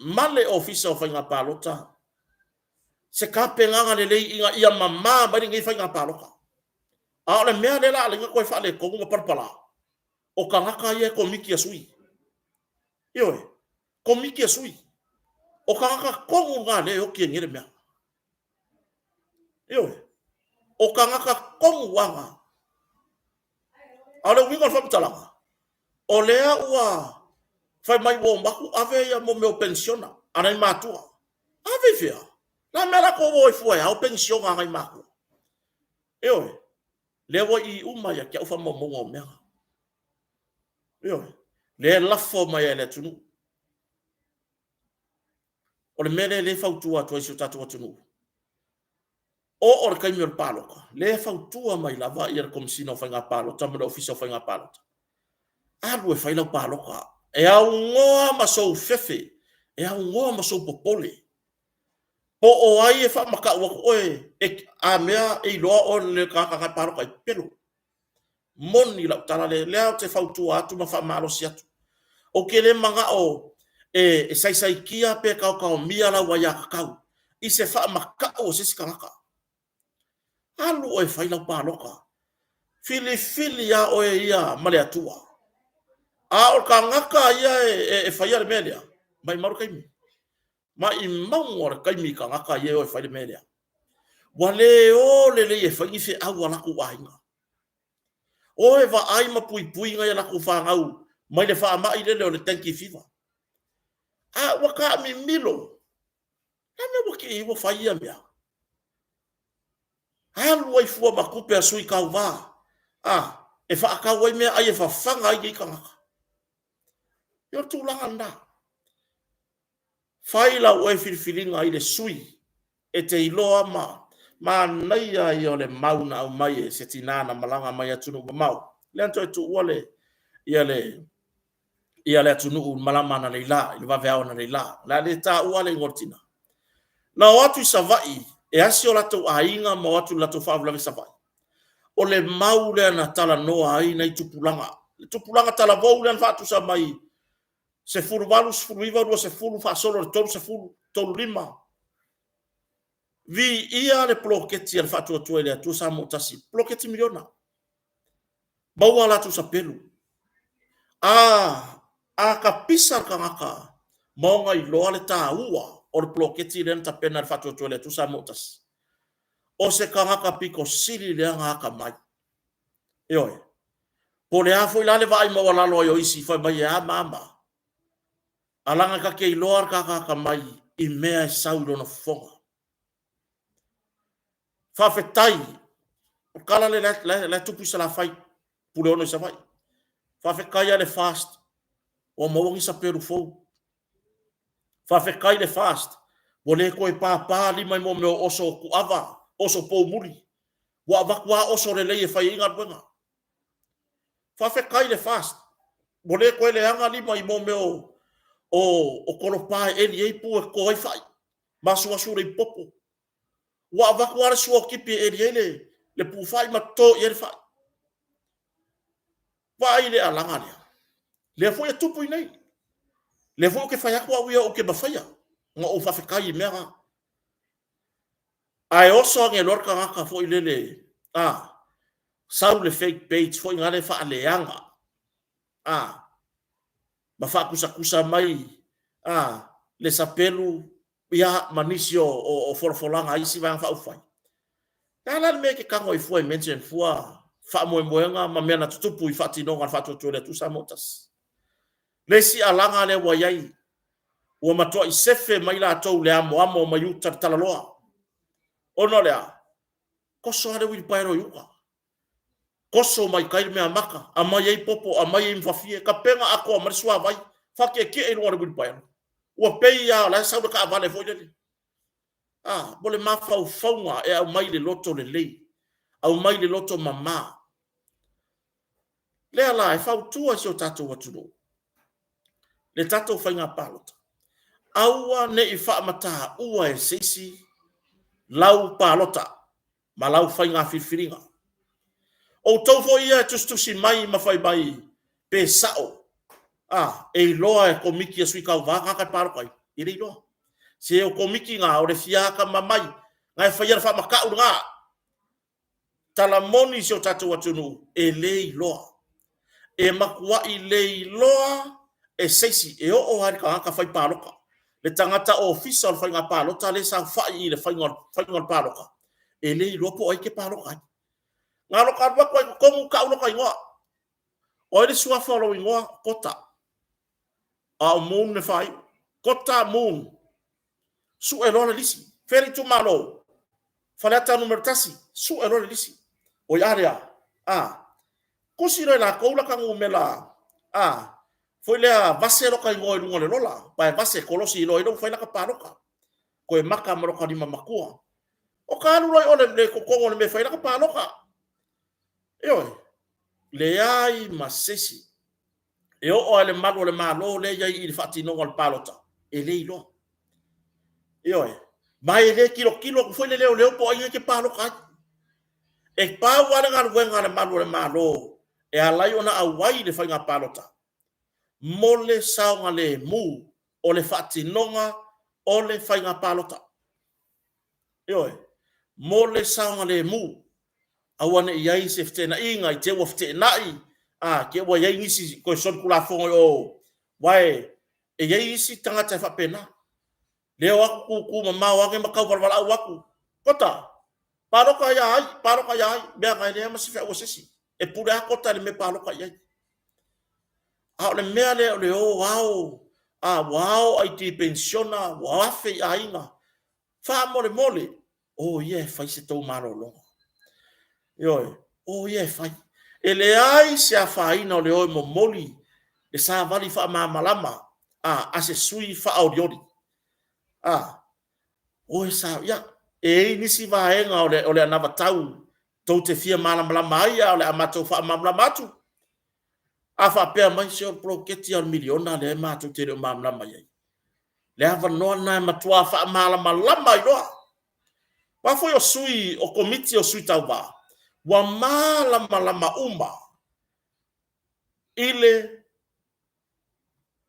ma le Ofisa o Faiga Palota se tapenaga lelei ina ia mama mai lenei faiga palota. A o le mea lea la ala ai ona toe faaletonu ma palapala, o tagata ia e komiti a sui. Ioe, komiti a sui. O tagata tonu na lea e oti ai nei le mea. Ioe, o tagata tonu lava na. A o le uiga o le faamatalaga, o lea ua fai mai ua uma atu ave ia mo mea o penisiona a nai matua. Ave i fea? La mea latou o ai fua e ao penisiona a nai matua. Ioe, lea ua i uma ia te au faamaumauga o mea na. Ioe, lea e lafo mai ai e le atunuu. O le mea lea lea e fautua atu ai si o tatou atunuu, oo le taimi o le palota, lea e fautua mai lava ia le Komesina o Faiga Palota ma le Ofisa o Faiga Palota, alu e fai lau palota, e aunoa ma sou fefe, e aunoa ma sou popole. Po o ai e faamatau atu oe, e, a mea e iloa oe le tagata na e palota ai, pelo. Moni lau tala lea, lea ou te fautua atu ma faamalosi atu. Ou te le manao e, e saisaitia pe taotaomia lau aiatatau i se faamatau o se isi tagata. Alu oe e fai lau palota. Filifili lava oe ia ma le Atua. A o tagata ia e, e, e faia le mea lea, maimau le taimi. Maimauga le taimi i tagata ia e o e fai le mea lea. Ua le o lelei e fai ni feau a latou aiga. O e vaai ma puipui nai a latou fanau mai le faamai lele o le dengue fever. A ua taamimilo, le a mea ua tii ua fai ia mea? Alu ai fua ma tupe a sui tauva, a, e faatau ai meaai e fafaga ai nei tagata. Ia o le tulaga lena. Fai lau oe filifiliga i le sui e te iloa ma manaia ia o le mau na aumai e se tina na malaga mai atunuu mamao. Lea na toe tuua le, ia le, ia le atunuu i malama analeila, i le vaveao analeila. O le a le taua le igoa o le tina. Na o atu i Savaii e asi o latou aiga ma o atu i le latou faalavelave i Savaii. O le mau lea na talanoa ai nai tupulaga. Le tupulaga talavou lea na faatusa mai 18, 19, 20 faasolo i le 30, 35. Viia le poloketi a le Faatuatua i le Atua Samoa Tasi, poloketi miliona. Maua a latou sapelu. A, a tapisa le tagata ma ona iloa le taua o le poloketi lea na tapena e le Faatuatua i le Atua Samoa Tasi, o se tagata pito sili lea na atamai. Ioe. Po o le a foi la le vaai maualalo ai o isi fai mai e a ma a ma. Alaga ta te iloa le tagata atamai i mea e sau i lona fofoga. Faafetai, o le tala lea la e tupu i Salafai, Puleono i Savaii. Faafetai lava i le FAST ua maua ni sapelu fou. Faafetai i le FAST ua le toe papa lima i mea o oso tuava, oso poumuli. Ua avatu lava oso lelei e fai ai galuega. Faafetai i le FAST ua le toe leaga lima i mea o tolopa e eli ai pu e toto ai fai ma asuasu le ipupopo. Ua avatu lava le suotipi e eli ai le pu fai ma toto i ai le fai. Vaai i le alaga lea, lea foi e tupu i inei. Lea foi ou te fai atu au ia ou te mafaia ona ou faafetai i mea na. Ae oso ane loa le tagata foi lele, a, sau le fake page foi lea faaleaga, a, ma faatusatusa mai, a, le sapelu ia ma nisi o folafolaga a isi Vaega Faaupufai. O le a la le mea e te tago ai fua e mention fua faamoemoega ma mea na tutupu i faatinoga a le Faatuatua i le Atua Samoa ua Tasi? Le isi alaga lea ua i ai, ua matuai sefe mai latou i le amoamo mai uta i le talaloa. Ona o le a? Toso lava le uilipaelo i uta. Toso mai tai le meamata, aumai ai popo, aumai ai ma fafie, tapena atoa ma le suavai, faatietie i luga o le uilipaelo. Ua pei lava o la e sau le taavale foi lele. A, mo le mafaufauga e aumai i le loto lelei, aumai le loto mama. Lea la e fautua i si o tatou atunuu, le tatou faiga palota, aua ne i faamataua e se isi lau palota ma lau faiga filifiliga. Outou foi ia e tusitusi mai ma fai mai pe sao, a, e iloa e Komiti a Sui Tauva tagata e palota ai, e le iloa. Se o Komiti na, o le fia atamamai, na e faia le faamatau lena. Tala moni i si o tatou atunuu, e le iloa. E matuai le iloa e se isi, e oo lava i le tagata fai palota, le tagata ofisa o le faiga palota lea e saofai i le faiga o le palota, e le iloa po o ai e te palota ai. Na o lota alu atu lava i totonu tau lota igoa. O ai le suafa o lou igoa? Kota. A o Moon le faaiu. Kota Moon. Sue loa le lisi. Fea le itumalo? Faleata Nu.1, sue loa le lisi. Oi a lea, a, tusi loa e latou lata numera, a, foi lea vase lota igoa i luga o le lola, pa e vase kolosi loa ai lea ua fai lata palota. Toe maka ma lota lima matua. O ka alu loa i o i le totonu o le mea e fai ai lata palota. Ioe, leai ma se isi e oo lava i le malu o le Malo lea e i ai i le faatinoga o le palota, e le iloa. Ioe, ma e le tilotilo atu foi le leoleo po o ai e te palota ai. E pau lava le galuega a le malu o le Malo e ala ai ona auai le faiga palota, mo le saogalemu o le faatinoga o le faiga palota. Ioe, mo le saogalemu, aua ne i i ai se feteenaiga, i te i ua feteenai, a, te i ua i ai nisi toe solitulafono i o, aua e i ai isi tagata e faapena. Lea e o atu tutu mamao ane ma tauvalavalaau atu, Kota, palota ia ai, palota ia ai, mea na e leai ma se feau a se isi. E pule lava Kota i le mea e palota i ai. A o le mea lea o le o ao, a, ua ao ID penisiona, ua afe i aiga, Faamolemole, o ia e fai se tou malologa. Ioe, o ia e fai. E leai se afaina o le o e momoli le savali faamalamalama a, a se sui faaolioli. A, o e sa, ia, e i ai nisi vaega o le, o le anavatau tou te fia malamalama ai, a o le a matou faamalamalama atu. A faapea mai, se o le poloketi lava o le miliona lea matou te le o malamalama i ai. Le avanoa lena e matua faamalamalama ai loa. Aua foi o sui o komiti o sui tauva, ua malamalama uma i le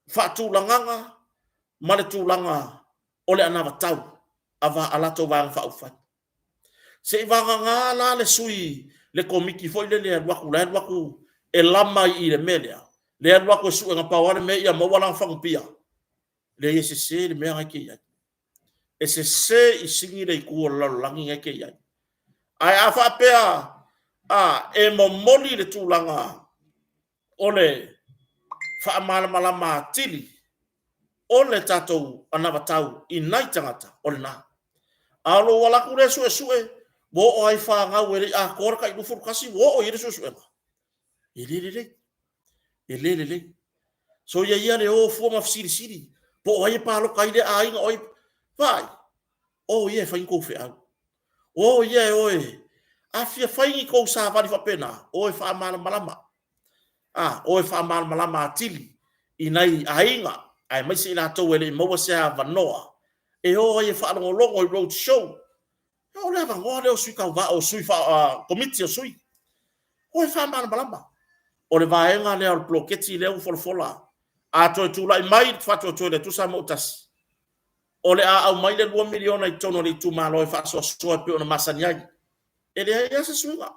faatulagaga ma le tulaga o le anavatau a latou Vaega Faaupufai. Se i vagana la le sui, le komiti foi lele e alu atu, la e alu atu e lama i le mea lea, lea e alu atu e sue na pau lava le mea ia maua lana fagupia. Leai, e sese le mea na e te i ai. E sese i sini le itu o le lalolagi na e te i ai. Ae a faapea a, e momoli le tulaga o le faamalamalama atili. O le tatou anavatau i nai tagata, o lena. A o lou ala atu lea suesue, ua oo lava i fanau e le i atoa le tai 21 ua oo i ai le suesuega. E le lelei. E le lelei. Soia ia le o fua ma fesilisili po o ai e palota ai lea aiga, o ai. Vaai, o ia e fai ni tou feau. O ia e o e... A fia fai ni tou savali faapena, o e faamalamalama. A, o e faamalamalama atili i nai aiga, aemaise i latou e le i maua se avanoa e o ai e faalogologo i road show. O le avanoa lea o sui tauva, o sui komiti o sui. O e faamalamalama. O le vaega lea o le poloketi lea ua folafola, a toe tulai mai le Faatuatua i le Atua Samoa ua Tasi, o le a aumai le $2 miliona i totonu o le itumalo e faasoasoa e pei ona masani ai. E leai lava se suiga.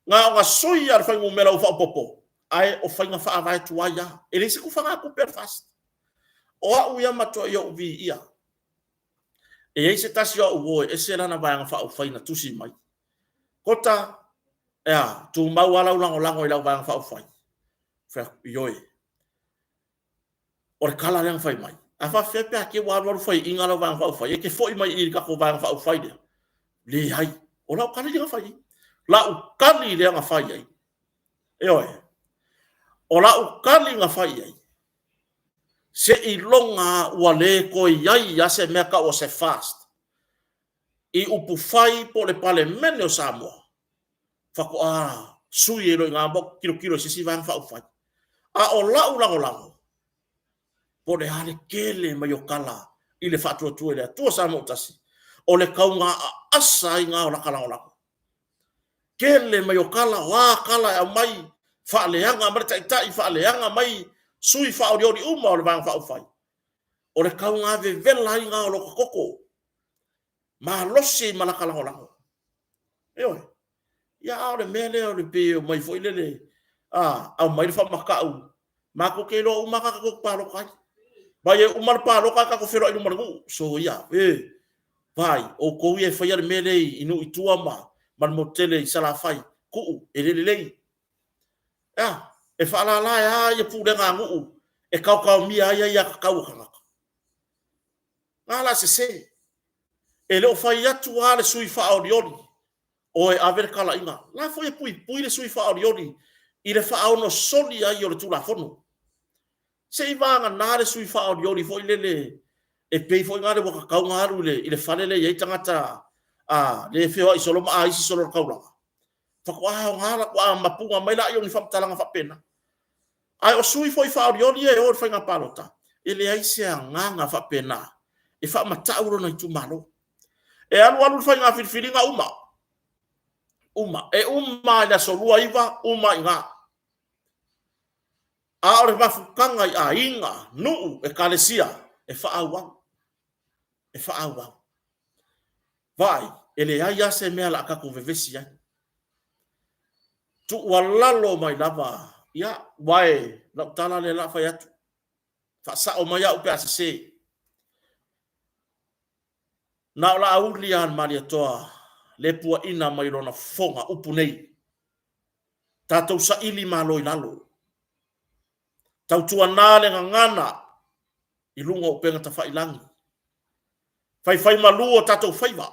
Na ona sui lava o le fuainumera ua faaopoopo, ae o faiga faavae tuai lava. E leai se tufagatupe a le FAST. O au ia e matuai ou viia, e i ai se tasi o au uo e ese lana Vaega Faaupufai na tusi mai, Kota, e a, tumau lava lau lagolago i lau Vaega Faaupufai? Ou fai atu, ioe. O le tala lea na fai mai, a faapefea pe a te i ua alualu faiaina lau Vaega Faaupufai, e te foi mai i i le tatou Vaega Faaupufai lea? Leai. O lau tali lea na fai i ai. Lau tali lea na fai i ai, ioe, o lau tali na fai i ai, seiloga lava ua le toe i ai lava se mea e tau o se FAST i upufai po o le Palemene o Samoa, faatoa sui ai loa i ina ma ou tilotilo i se isi Vaega Faaupufai. A o lau lagolago, po o le a le tele mai o tala i le Faatuatua i le Atua Samoa ua Tasi, o le tauga aasa ai lena o lata lagolago. Tele mai o tala, o a tala e aumai, faaleaga mai le Taitai, faaleaga mai sui faaolioli uma o le Vaega Faaupufai, o le tauga vevela ai lena o lota toto, malosi ai ma lata lagolago. Ioe. Ia, a o le mea lea e pei e omai foi lele, a, aumai le faamatau, matou te iloa uma lava tagata tou te palota ai. Vaai e uma le palota ae tatou feiloai i luma o le nuu. Soia, e, vaai, o outou ia e faia le mea lea i nuu i tua ma le motu tele i Salafai, tuu, e le lelei. E a? E faalala e a ia pulega a nuu e taotaomia ai aiatatau a tagata? Na la sese. E le o fai atu lava le sui faaolioli, o e ave le talaiga. O la foi e puipui le sui faaolioli i le faaonosoli ai o le Tulafono. Se i vagana le sui faaolioli foi lele e pei foi lea ua tatau ona alu i le fale lea e i ai tagata a le feoai solo ma aisi solo i le taulaga, faatoa aoga, faatoa mapuga mai lea o ni faamatalaga faapena. Ae o sui foi faaolioli ia e o i le faiga palota, e leai se agaga faapena e faamatau lona itumalo. E alu alu le faiga filifiliga uma, uma, e uma lava i le aso 29, uma i ina. A o le mafutaga i aiga, nuu, ekalesia, e faaauau, e faaauau. Vaai, e leai lava se mea o le a tatou vevesi ai. Tuualalo mai lava, ia, aua o lau tala lea o le a fai atu, faasao mai au pe a sese. Na o Laauli lava o le Malietoa le puaina mai lona fofoga upu nei, tatou saili malo i lalo, tautuana le gagana i luga o upega tafailagi, faifaimalu o tatou faiva,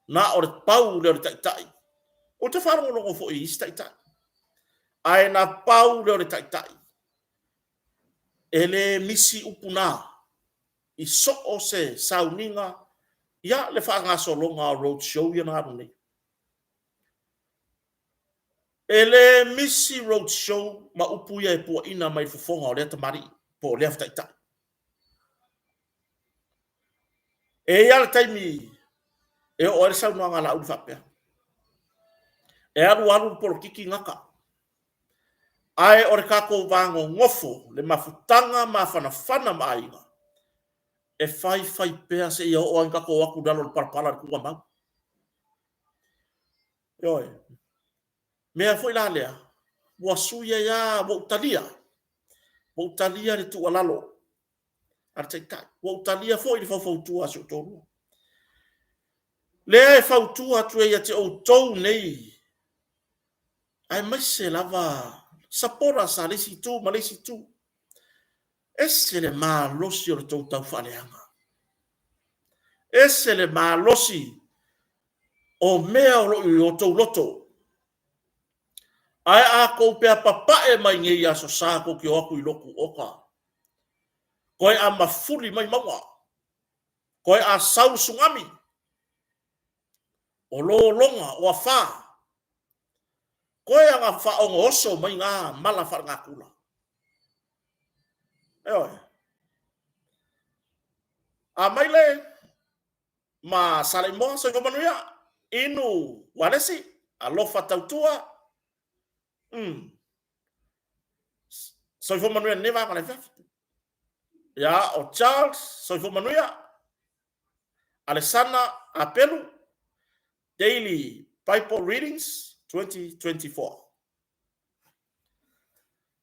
na o le pau lea o le taitai. Ou te faalogologo foi i isi taitai, ae na pau lea o le taitai. E le misi upu na i so o se sauniga, ia le faagasologa o road show ia na alu nei. E le misi road show ma upu ia e puaina mai i le fofoga o lea tamalii po o lea taitai. E i ai lava le taimi e oo ai le saunoaga a Laauli faapea, e alu alu le polokiki gata, ae o le tatou va nonofo, le mafutaga mafanafana ma aiga, e fai fai pea seia oo lava ina tatou o atu i lalo o le palapala i le tuugamau. Ioe. Mea foi la lea, ua sui ai lava, ua ou talia, ua ou talia le tuualalo a le Taitai, ua ou talia foi le faufautua a si ou toalua. Lea e fautua atu ai ia te outou nei, aemaise lava supporters a le isi itu ma le isi itu. Ese le malosi o le tou taufaaleaga. Ese le malosi o mea o lo o i o outou loto. Ae a tou peapapae mai nei i Aso Sa tou te o atu i lotu, oka, toe a mafuli mai mauga, toe a sau le tsunami, o lologa, o afa, toe lava ina faaono oso mai na mala faalenatura. Ioe. A mai le ma Saleimoa, soifua manuia, inu ualesi, alofa tautua, soifua manuia i lenei vaega o le afiafi. Ia, o Charles, soifua manuia, Alesana Apelu, Daily Bible Readings 2024.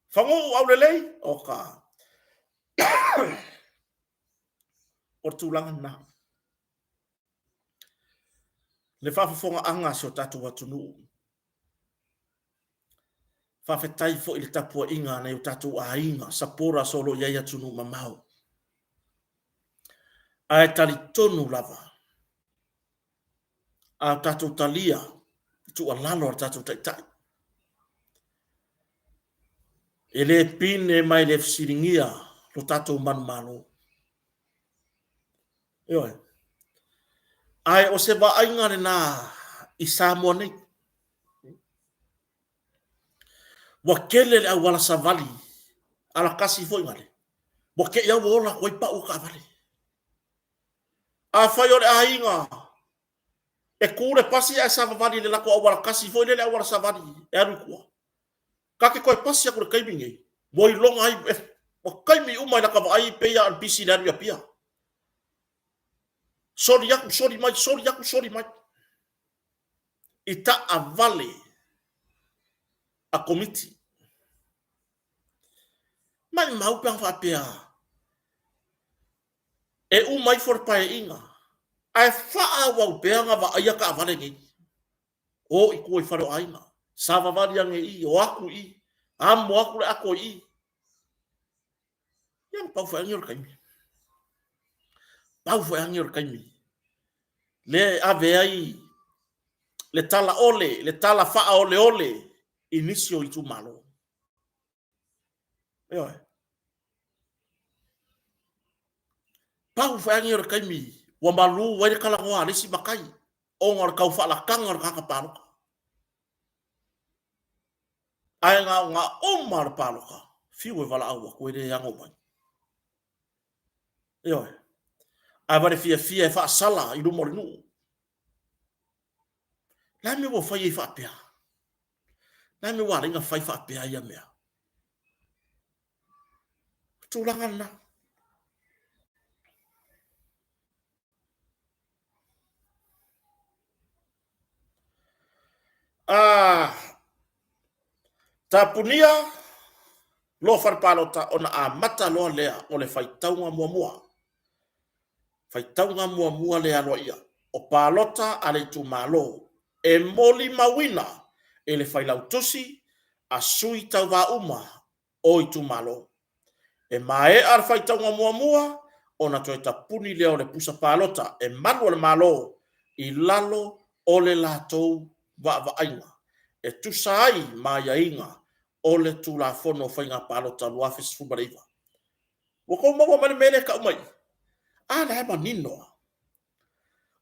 Faguu aulelei, oka. O le tulaga lena. Le faafofogaaga a si o tatou atunuu. Faafetai foi i le tapuaiga a nai o tatou aiga, supporters o lo o i ai i atunuu mamao. Ae talitonu lava, a o tatou talia i tuualalo a le tatou Taitai, e le pine ma e le fesiligia lo tatou manumalo. Ioe. Ae o se vaaiga lena i Samoa nei. Ua tele le auala savali, alatasi foi nale, ua te i lava ua ola atu ai pau o taavale. Afai o le aiga e tu le pasi ae savavali i le latou auala tasi foi lea, le auala savali e alu i tua, ta te toe pasi atu i le taimi lenei, ua iloga ai, ua taimi uma i lata vaai pei lava o le pisi i le alu i Apia. Soli atu, soli mai, soli atu, soli mai. I taavale a Komiti. Maimau pe ana faapea e uma ifo le Paeaiga ae faaauau pea ona vaaia taavale nei. O i tua i fale o aiga, savavali ane i i, o atu i i, amo atu le ato i i. Ia, pau foi lava o le taimi. Pau foi lava o le taimi lea e ave ai le tala ole, le tala faaoleole i nisi o itumalo. Ioe. Pau foi lava o le taimi ua malu ai le talanoa a le isi matai ona o le tau faalataga o le tagata palota. Ae na ona uma le palota, fiu e valaau atu e le ano mai. Ioe. Ae vale fiafia e faasala i luma o le nuu. Le a mea ua fai ai faapea? Le a mea ua ala ai ona fai faapea ia mea? O tulaga lena. A tapunia loa fale palota ona amata loa lea o le faitauga muamua. Faitauga muamua le aloaia o palota a le itumalo e molimauina e le Failautusi a sui tauva uma o itumalo. E maea le faitauga muamua ona toe tapuni lea o le pusa palota e malu o le Malo i lalo o le latou vaavaaiga e tusa ai ma aiaiga o le Tulafono o Faiga Palota 2019. Ua tou maua mai le mea lea e tau mai i? A lea e manino lava.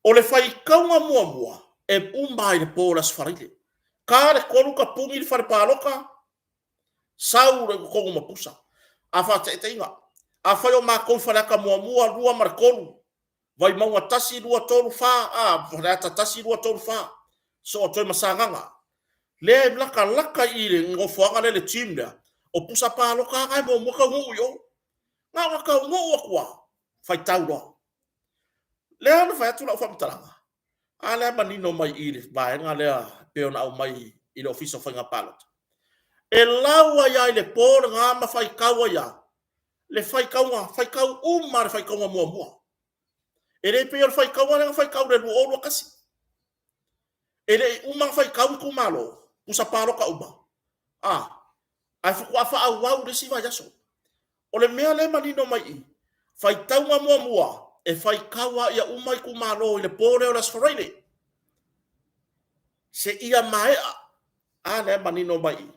O le faitauga muamua e uma ai le po o le Aso Faraile. Ta le 3 tapuni le fale palota, sau loa i totonu ma pusa. A faataitaiga, afai o matou i Faleata 1, 2 ma le 3, Vaimauga 1, 2, 3, 4, a, Faleata 1, 2, 3, 4, Sootoe ma Sagaga, lea e latalata i le nofoaga lea, le gym lea, o pusa palota lava na e muamua taunuu i o. Na ona taunuu atu lava, faitau loa. Lea na fai atu lau faamatalaga, a lea e manino mai i i le vaega lea e pei ona aumai i le Ofisa o Faiga Palota. E lau ai lava i le po lena ma faitau ai lava le faitauga, faitau uma le faitauga muamua. E le pei o le faitauga lea na faitau i le 2021. E le i uma ona faitau itumalo, pusa palota uma, a, ae faatoa faaauau le isi vaiaso. O le mea lea e manino mai i i, faitauga muamua e faitau lava ia uma itumalo i le po lea o le Aso Faraile, seia maea. A lea e manino mai i i.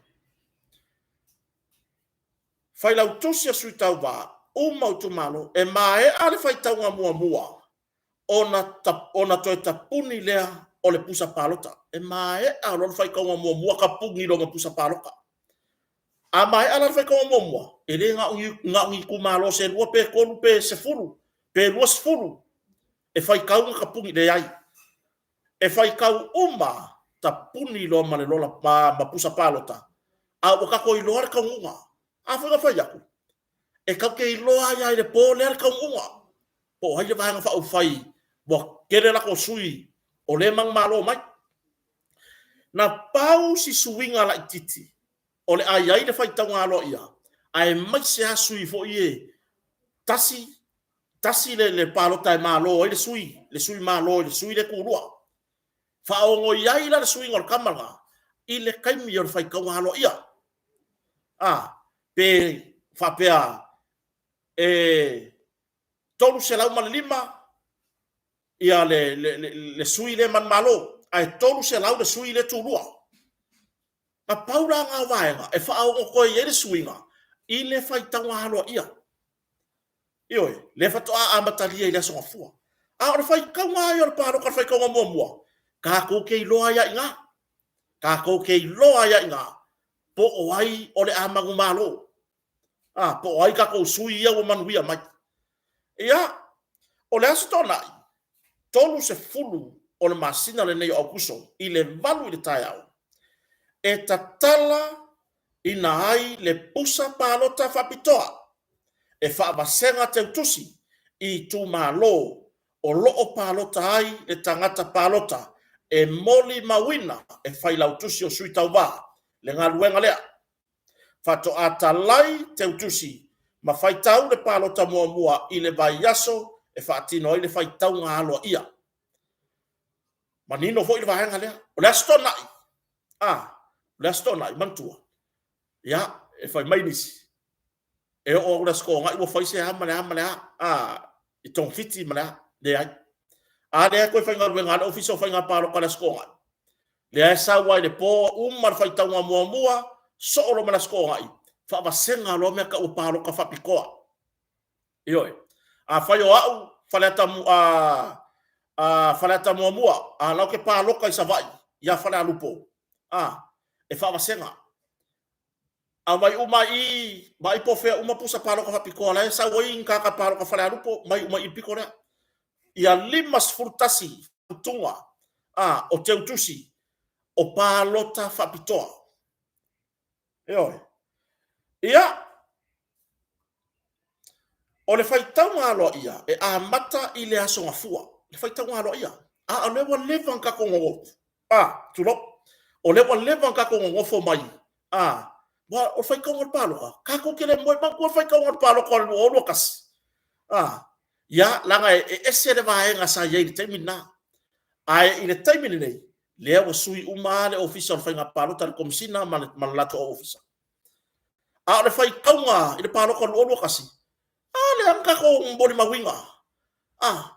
Failautusi a Sui Tauva, uma o itumalo, e maea le faitauga muamua ona toe tapuni lea o le pusa palota. E maea loa le faitauga muamua tapuni loa ma pusa palota. A maea la le faitauga muamua, e le na o ni itumalo se 2 pe 3 pe 10 pe 20 e faitau ma tapuni, leai. E faitau uma, tapuni loa ma le lola ma pusa palota, a ua tatou iloa le taunuuga. A foi na fai atu, e tatou te iloa ai lava i le po lea le taunuuga, po o ai le Vaega Faaupufai ua tele latou sui o lea e manumalo mai. Na pau si suiga laitiiti o le a i ai le faitauga aloaia, aemaise lava sui foi ia e tasi tasi le palota e malo ai le sui, le sui malo i le sui lea e tulua. Faaono i ai la le suiga o le tama lena i le taimi o le faitauga aloaia. A, pe faapea e 305 ia le sui lea manumalo, ae 300 le sui lea e tulua. Na pau la lena o vaega e faaono toe i ai le suiga i le faitauga aloaia. Ioe, lea faatoa amatalia i le Aso Gafua. A o le faitauga lava ia o le palota o le faitauga muamua, tatou te iloa ai lava i ina, tatou te iloa ai lava i ina po o ai o le a manumalo, po o ai tatou sui ia ua manuia mai. Ia, o le Aso Toonai, 30 o le masina lenei o Aokuso i le 8 i le taeao, e tatala ina ai le pusa palota faapitoa e faavasega teutusi i itumalo o lo o palota ai le tagata palota e molimauina e Failautusi o Sui Tauva le galuega lea. Faatoa talai teutusi ma faitau le palota muamua i le vaiaso e faatino ai le faitauga aloaia. Manino foi le vaega lea. O le Aso Toonai, a, o le Aso Toonai, manatua, ia, e fai mai nisi, e oo atu i le Aso Toonai ua fai se a ma le a ma le a, i togafiti ma le a. Leai. A lea e toe faigaluega lava le Ofisa o Faiga Palota i le Aso Toonai. Lea e sau lava i le po uma le faitauga muamua, soo loa ma le Aso Toonai, faavasega loa mea tau o palota faapitoa. Ioe. Afai o au Faleata 1, a o la ou te palota i Savaii ia Falealupo, a, e faavasega. Aumai uma lava i i, vaai po o fea uma pusa palota faapitoa la e sau ai ni tagata palota Falealupo, aumai uma i i i le pito lea. Ia 51 fautuaga o teutusi o palota faapitoa. Ioe. Ia, o le faitauga aloaia e amata i le Aso Gafua, le faitauga aloaia. A o lea ua leva ona tatou nonofo, a, tulou, o lea ua leva ona tatou nonofo mai, a, aua o le faitauga o le palota, tatou te le moe. Manatua le faitauga o le palota o le 2021? A, ia, leaga e ese le vaega sa i ai i le taimi lena. Ae i le taimi lenei, lea ua sui uma lava le Ofisa o le Faiga Palota, le Komesina ma le latou Ofisa. A o le faitauga i le palota o le 2021, a lea na tatou molimauina, a,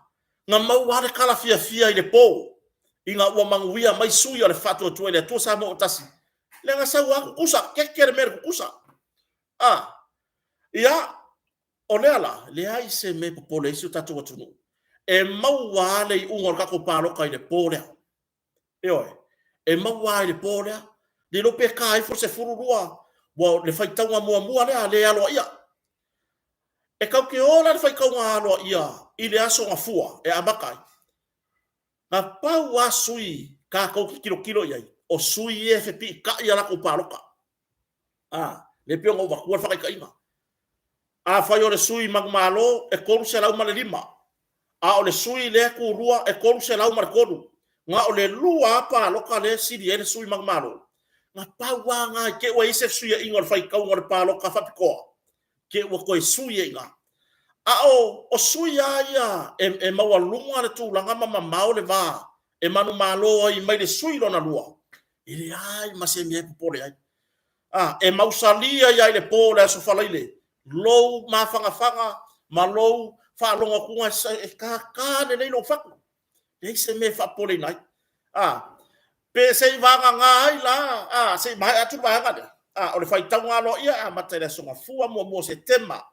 na maua lava le tala fiafia i le po ina ua manuia mai sui o le Faatuatua i le Atua Samoa ua Tasi, lea na sau lava tutusa, keke le mea i le tutusa. A, ia, o lea la, leai se mea e popole ai si o tatou atunuu, e maua lava le iuga o le tatou palota i le po lea. Ioe, e maua lava i le po lea. Le iloa pe ta ifo le 12, ua le faitauga muamua lea le aloaia. E tatou te o la i le faitauga aloaia i le Aso Gafua e amata ai. Na pau lava sui tatou te tilotilo i ai, o sui ia e fepiitai a latou palota. A, lea e pei ona ou avatua le faataitaiga. Afai o le sui manumalo e 305, a o le sui lea e tulua e 303, na o le 2 lava palota lea e sili ai le sui manumalo. Na pau lava lena i te i ua i ai se fesuiaiga o le faitauga o le palota faapitoa, te i ua toe sui ai i ina. A o sui lava ia e maualuga le tulaga ma mamao le va e manumalo ai mai le sui lona lua, e leai ma se mea e popole ai. A, e mausali ai lava i le po o le Aso Faraile lou mafanafana ma lou faalogo atuga e tata lelei lou fatu. Leai se mea e faapopoleina ai. A, pe se i vagana ai la, a, se i maea atu le vaega lea. A, o le faitauga aloaia e amata i le Aso Gafua 1 o Setema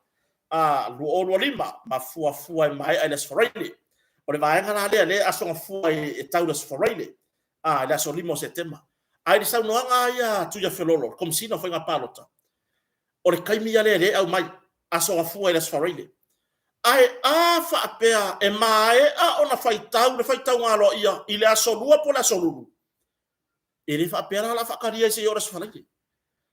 2025 ma fuafua e maea i le Aso Faraile. O le vaega la lea, lea e Aso Gafua e tau i le Aso Faraile, a, i le aso 5 o Setema. Ae i le saunoaga lava ia a Tuiafelolo, le Komesina o Faiga Palota, o le taimi ia lea e aumai, Aso Gafua i le Aso Faraile. Ae a faapea e maea ona faitau le faitauga aloaia i le Aso Lua po o le Aso Lulu, e le faapea la o le a faatalia seia oo i le Aso Faraile.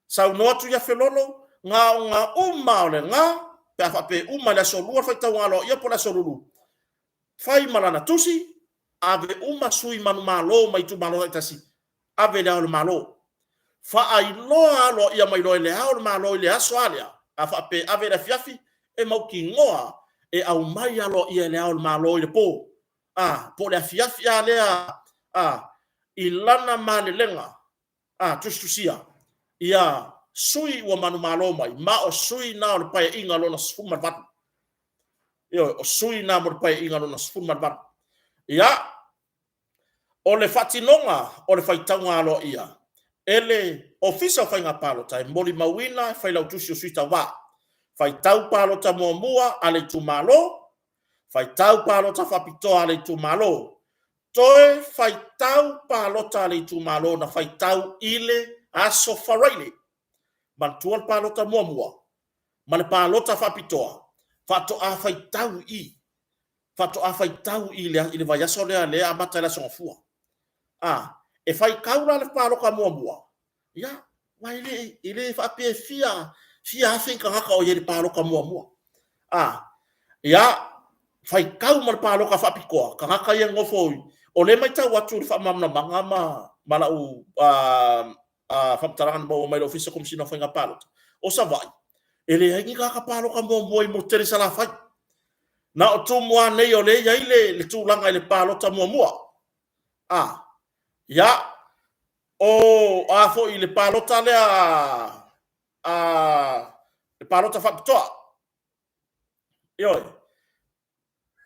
Saunoa Tuiafelolo, na ona uma lava o lena, pe a faapea e uma i le Aso Lua le faitauga aloaia po o le Aso Lulu, fai ma lana tusi, ave uma sui manumalo mai itumalo taitasi, ave i Le Ao o le Malo. Faailoa aloaia mai loa e Le Ao o le Malo i le aso lava lea, a faapea e ave i le afiafi, e mautinoa e aumai aloaia e Le Ao o le Malo i le po, a, po o le afiafi lava lea i lana malelega tusitusia ia sui ua manumalo mai, ma o sui na o le Paeaiga Lona XVIII. Ioe, o sui na mo le Paeaiga Lona XVIII. Ia, o le faatinoga o le faitauga aloaia e le Ofisa o Faiga Palota e molimauina e Failautusi o Sui Tauva, faitau palota muamua a le itumalo, faitau palota faapitoa a le itumalo, toe faitau palota a le itumalo na faitau i le Aso Faraile. Manatua le palota muamua ma le palota faapitoa faatoa faitau i i, faatoa faitau i le vaiaso lea e amata i le Aso Gafua. A, e faitau la le palota muamua, ia, aua e le faapea e fia afe ni tagata o i ai i le palota muamua. A, ia, faitau ma le palota faapitoa, tagata ia e nonofo i... O lea e matau atu i le faamalamalamaga ma lau faamatalaga na maua mai le Ofisa o Komesina o Faiga Palota, o Savaii, e leai ni tagata palota muamua i le motu tele i Salafai. Na o Tumua nei o lea e i ai le tulaga i le palota muamua. A, ia, o a foi i le palota lea a le palota faapitoa. Ioe.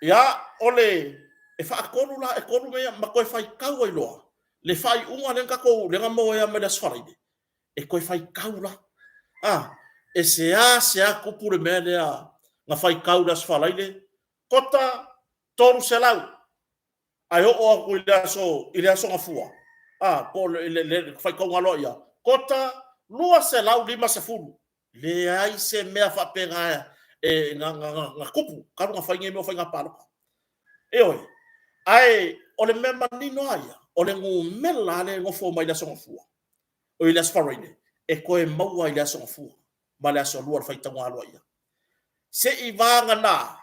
Ia, o le e faatolu la, e 3 mea ia, ma toe faitau ai loa le faaiuga lea na tatou lea na maua mai le Aso Faraile, e toe faitau la. A, e seasea tupu le mea lea na faitau i le Aso Faraile, quota 300, ae oo atu i le aso i le Aso Gafua, a, po o le faitauga aloaia, quota 250. Leai se mea faapena e na tupu talu ona fai nei mea o faiga palota. Ioe. Ae o le mea manino lava ia, o le numera lava lea e nofo mai le Aso Gafua, oi le Aso Faraile, e toe maua i le Aso Gafua ma le Aso Lua i le faitauga aloaia. Seiavagana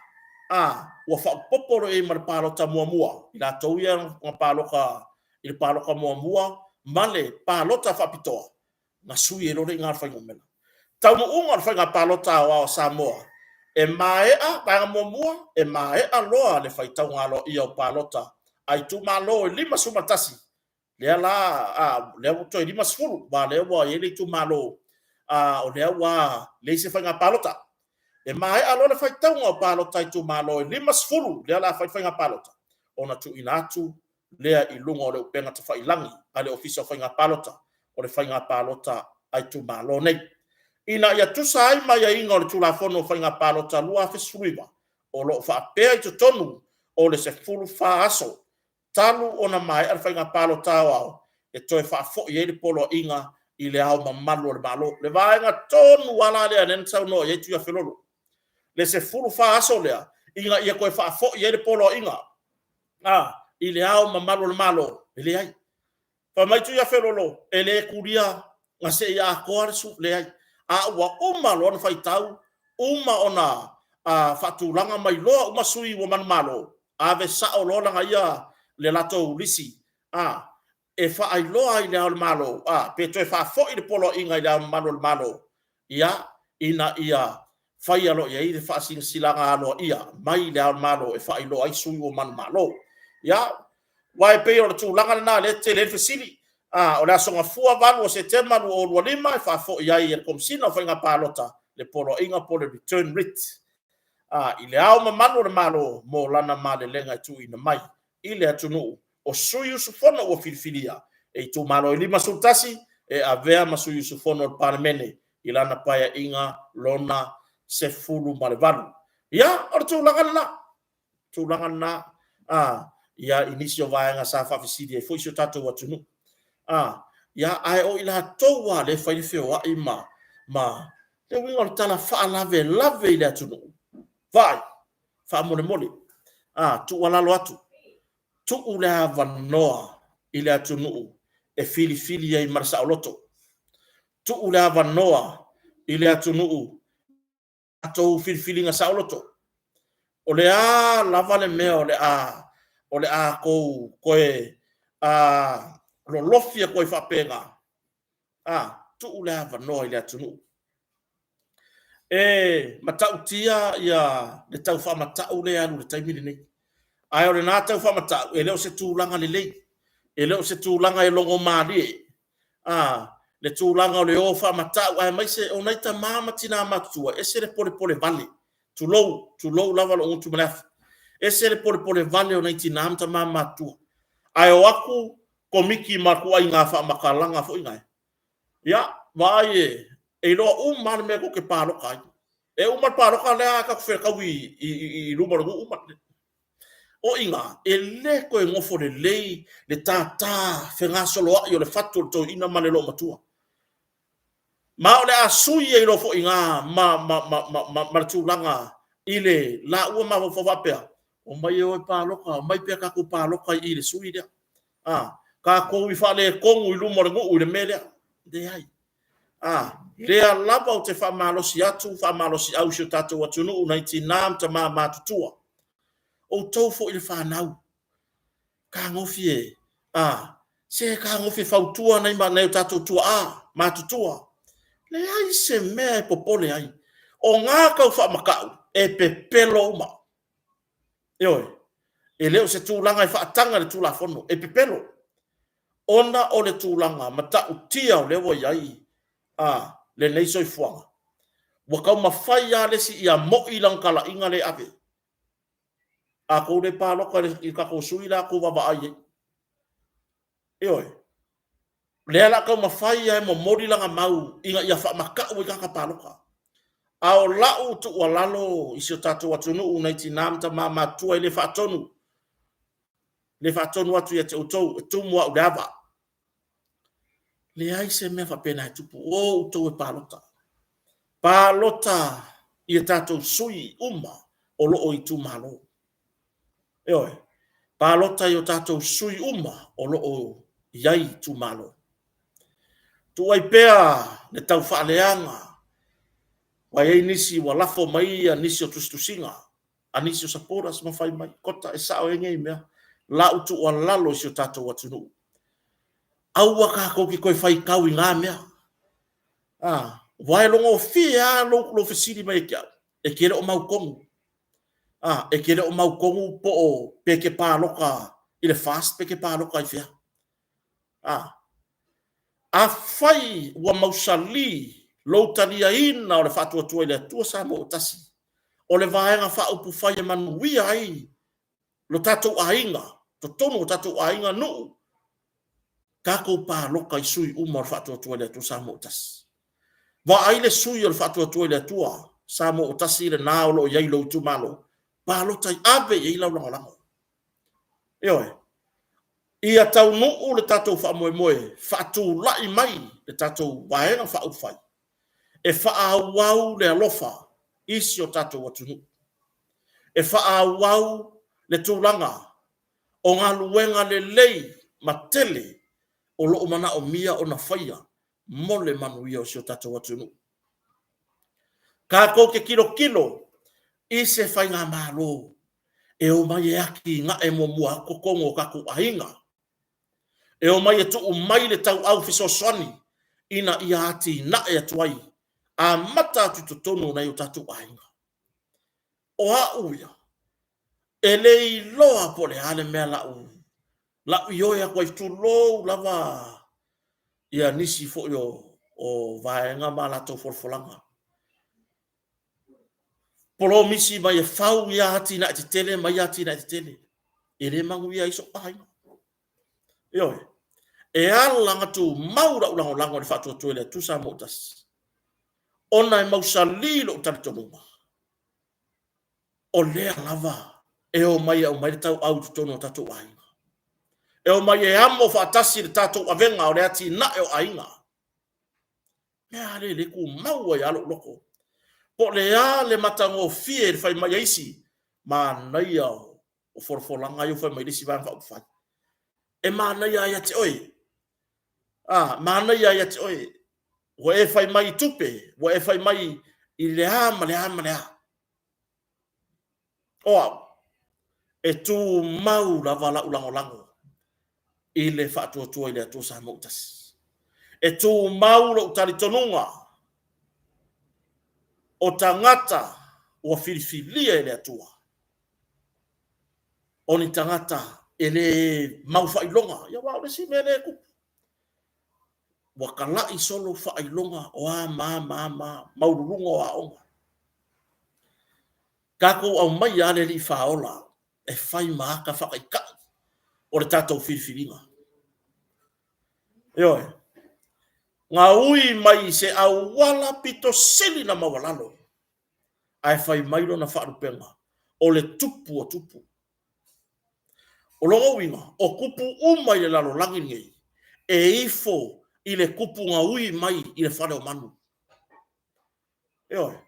a ua faaopoopo loa i ai ma le palota muamua, i latou ia na palota i le palota muamua ma le palota faapitoa, na sui ai loa lea i ina o le fuainumera. Taunuuga o le faiga palota aoao a Samoa, e maea, vaega muamua, e maea loa le faitauga aloaia o palota a itumalo e 51, lea la, a, lea ua toe 50, aua o lea ua i ai le itumalo, a, o lea ua leai se faiga palota. E maea loa le faitauga o palota a itumalo e 50, lea o le a fai le faiga palota, ona tuuina atu lea i luga o le upega tafailagi a le Ofisa o Faiga Palota o le faiga palota a itumalo nei. Ina ia tusa ai ma aiaiga o le Tulafono o Faiga Palota 2019, o lo o faapea i totonu o le 14 aso talu ona maea le faiga palota aoao e toe faafoi ai le poloaiga i Le Ao Mamalu o le Malo. Le vaega tonu lava la lea na saunoa i ai Tuiafelolo, le 14 aso lea ina ia toe faafoi ai le poloaiga i Le Ao Mamalu o le Malo, e leai. Fai mai Tuiafelolo, e le tulia na se i atoa le leai. A ua uma loa ona faitau, uma ona faatulaga ma iloa uma sui ua manumalo, ave sao loa lana ia, le latou lisi e faailoa ai i Le Ao o le Malo, pe toe faafoi le poloaiga i Le Ao Mamalu o le Malo, ia, ina ia faia loa i ai le faasilasilaga aloaia mai Le Ao o le Malo e faailoa ai sui ua manumalo. Ia, aua e pei o le tulaga lena o lea e tele ai le fesili. O le Aso Gafua 8 o Setema 2025 e faafoi ai e le Komesina o Faiga Palota le poloaiga po o le return writ i Le Ao Mamalu o le Malo mo lana malelega e tuuina mai i le atunuu o sui usufono ua filifilia e itumalo e 51 e avea ma sui usufono o le Palemene i lana Paeaiga lona 18. Ia, o le tulaga lena, tulaga lena ia, i nisi o vaega sa faafesili ai foi si o tatou atunuu. Ia, ae o i latou lava lea e fai le feoai ma le uiga o le tala faalavelave i le atunuu, vaai, faamolemole, tuualalo atu, tuu le avanoa i le atunuu e filifili ai ma le saoloto. Tuu le avanoa i le atunuu latou filifiliga saoloto. O le a lava le mea o le a tou toe lolofi atu ai faapena, tuu le avanoa i le atunuu. E matautia le tau faamatau lea e alu i le taimi lenei, ae o lena tau faamatau, e le o se tulaga lelei, e le o se tulaga e logomalie le tulaga o le o faamatau, aemaise o nai tama ma tina matutua, e ese le polepolevale, tulou, tulou lava lou gutu ma le afi, e ese le polepolevale o nai tina ma tama matutua, ae o atu komiti ma ituaiga faamatalaga foi nae, ia vaai e iloa uma lava le mea tou te palota ai. E uma le palota lea tatou te fetaui i luma o le nuu ma… O i ina, e le toe nofo lelei le tata fegasoloai o le fatu o le toeaina ma le loomatua. Ma o le a sui ai loa foi i ina ma le tulaga i le laua mafaufau faapea, omai e o e palota, omai pea tatou palota i le sui lea, tatou i faaletonu i luma o le nuu i le mea lea. Leai. O lea lava ou te faamalosi atu faamalosiau i si o tatou atunuu nai tina ma tama matutua, outou foi le fanau, fetagofi e, se fetagofi e fautua nai o tatou tuaa matutua. Leai se mea e popole ai, o na taufaamatau, e pepelo uma. Ioe. E le o se tulaga e faataga i le Tulafono, e pepelo, ona o le tulaga matautia o lea ua i ai lenei soifuaga, ua taumafai lava le isi ia moi lana talaiga lea e ave. A outou le palota i le tatou sui le la, outou vaavaai i ai. Ioe. O lea o le a taumafai lava e momoli lana mau ina ia faamatau ai tagata palota. A o lau tuualalo i si o tatou atunuu nai tina ma tama matutua, e le faatonu, e le faatonu atu ia te outou, e tumu au i le ava. Leai se mea faapena e tupu, o outou e palota. Palota i a tatou sui uma o lo o i itumalo. Ioe. Palota i o tatou sui uma o lo o i ai i itumalo. Tuu ai pea le taufaaleaga, aua e i ai nisi ua lafo mai nisi o tusitusiga a nisi o supporters ma fai mai, Kota e sao ai nei mea. O lau tuualalo i si o tatou atunuu, aua tatou te toe faitau i na mea. Aua e logofie lava lou fesili mai ia te au, e te le o mautonu, e te le o mautonu pe te palota i le FAST pe te palota i fea. Afai ua mausali lou taliaina o le Faatuatua i le Atua Samoa ua Tasi, o le Vaega Faaupufai e manuia ai lo tatou aiga, totonu o tatou aiga, nuu, tatou palota i sui uma o le Faatuatua i le Atua Samoa ua Tasi. Vaai le sui o le Faatuatua i le Atua Samoa ua Tasi lena o lo o i ai i lou itumalo, palota, ave i ai lau lagolago. Ioe. Ia taunuu le tatou faamoemoe, faatulai mai le tatou Vaega Faaupufai e faaauau le alofa i si o tatou atunuu, e faaauau le tulaga o galuega lelei ma tele o lo o manaomia ona faia mo le manuia o si o tatou atunuu. Tatou te tilotilo i se faigamalo e omai e atinae muamua atu totonu o tatou aiga, e omai e tuu mai le tauau fesoasoani ina ia atinae atu ai, amata atu i totonu o nai o tatou aiga. O au ia, e le iloa po o le a le mea o le a ou ioe atu ai, tulou lava ia nisi foi o vaega ma latou folafolaga. Polomisi mai e fau ia atinae tetele ma ia atinae tetele. E le manuia ai so'u aiga. Ioe. E alagatumau la'u lagolago i le Faatuatua i le Atua Samoa ua Tasi, ona e mausali lo'u talitonuga, o lea lava e omai e aumai le tauau i totonu o tatou aiga. E omai e amo faatasi le tatou avega o le atinae o aiga. Mea a lea e tumau ai lava lou loto. Po o le a le matagofie i le fai mai a isi, manaia o folafolaga ia ua fai mai e le isi Vaega Faaupufai. E manaia lava ia te oe. A, manaia lava ia te oe. Ua e fai mai i tupe, ua e fai mai i le a ma le a ma le a. O au, e tumau lava lau lagolago i le Faatuatua i le Atua Samoa ua Tasi. E tumau lou talitonuga, o tagata ua filifilia e le Atua, o ni tagata e le mau faailoga. Ia aua o le isi mea lea e tupu, ua talai solo faailoga o a ma a ma a ma a, maualuluga o aoga. Tatou aumaia lava le Alii Faaola e fai ma ata faataitai o le tatou filifiliga. Ioe. Na ui mai i se auala pito sili na maualalo, ae fai mai lona faalupega, o le tupu o tupu. O lona uiga, o tupu uma i le lalolagi lenei, e ifo i le tupu na ui mai i le fale o manu. Ioe.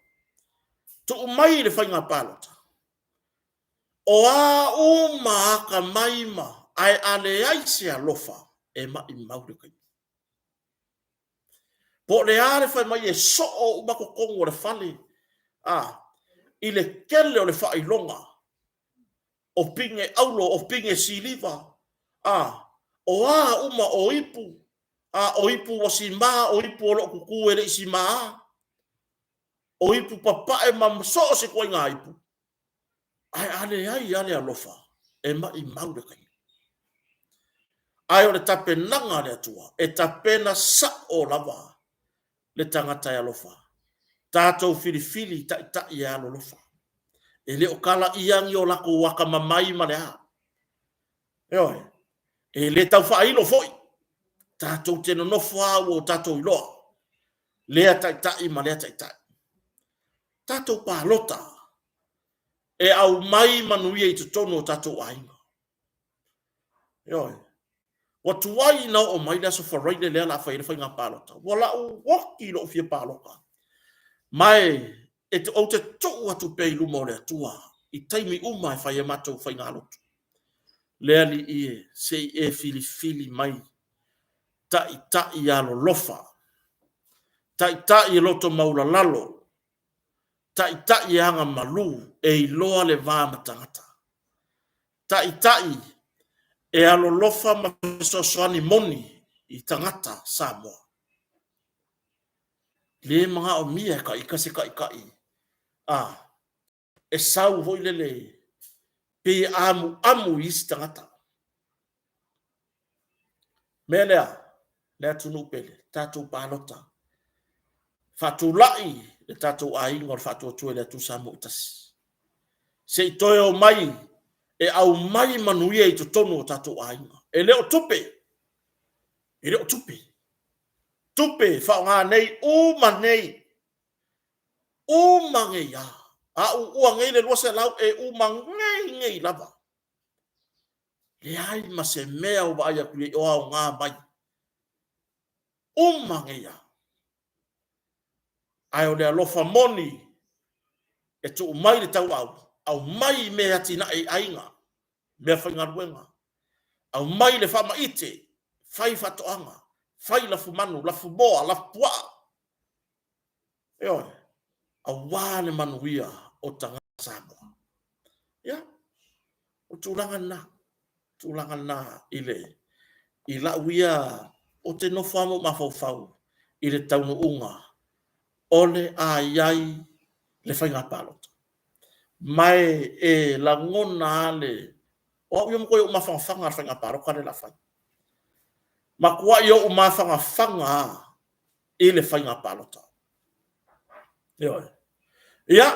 Tuu mai i le faiga palota, o a uma atamai ma, ae a leai se alofa, e maumau le taimi. Po o le a le fai mai e soo uma totonu o le fale, a, i le tele o le faailoga, o pine auro, o pine siliva, a, o a uma, o ipu, a, o ipu ua sima, o ipu o lo o tutu e le i sima, o ipu papae ma so o se ituaiga ipu, ae a leai lava le alofa, e maumau le taimi. Ae o le tapenaga a le Atua, e tapena sao lava le tagata e alofa. Tatou filifili taitai e alolofa. E le o talaia ni o latou atamamai ma le a. Ioe. E le tau faailo foi. Tatou te nonofo lava ua o tatou iloa lea taitai ma lea taitai. Tatou palota e aumai manuia i totonu o tatou aiga. Ioe. Ua tuai ona oo mai le aso Faraile lea o le a fai ai le faiga palota. Ua lau oti lou fia palota. Ma e, e ou te tuu atu pea i luma o le Atua i taimi uma e fai ai matou faigalotu. Le Alii e, se i e filifili mai taitai alolofa, taitai e loto maulalalo, taitai e aga malu, e iloa le va ma tagata, taitai e alolofa ma fesoasoani moni i tagata Samoa. Le manaomia e ta ita se taitai a e sau foi lele pei e amuamu i isi tagata. Mea lea, le atunuu pele, tatou palota. Faatulai le tatou aiga o le Faatuatua i le Atua Samoa ua Tasi. Se i toe omai e aumai manuia i totonu o tatou aiga. E le o tupe, e le o tupe. Tupe faaaoga nei, uma nei, uma nei lava. A uua nei le 200 e uma nei nei lava. Leai ma se mea o vaai atu i ai o aoga mai. Uma nei lava. Ae o le alofa moni e tuu mai le tauau, aumai mea e atinae i aiga, mea faigaluega, aumai le faamaite, fai faatoaga, fai lafumanu, lafumoa, lafupuaa. Ioe, aua le manuia o tagata Samoa. Ia, o tulaga lena, tulaga lena i le i lau ia ou te nofo lava ma ou mafaufau i le taunuuga o le a i ai le faiga palota. Ma e, e lagona lava le o au ia matuai ou mafanafana i le faiga palota lea o le a fai. Matuai ou mafanafana lava i le faiga palota. Ioe. Ia,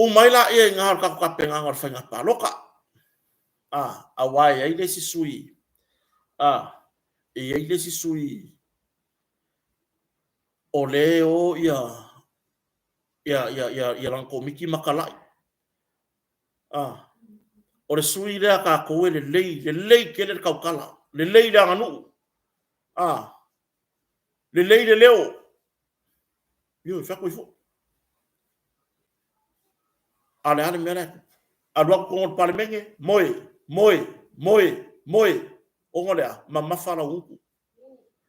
Uma ai laia i ina o le tatou tapenaga o le faiga palota. A, aua e i ai le isi sui, a, e i ai le isi sui o lea e o ia, ia, ia, ia, ia lana komiti ma talai. A, o le sui lea a tatou e lelei, lelei tele le tautala, lelei le aganuu. A, lelei le leo. Ioe, fai atu ai foi. A o le a le mea la e tupu? Alu atu totonu o le Palemene, moe, moe, moe, moe. Ona o le a? Mamafa lau gutu.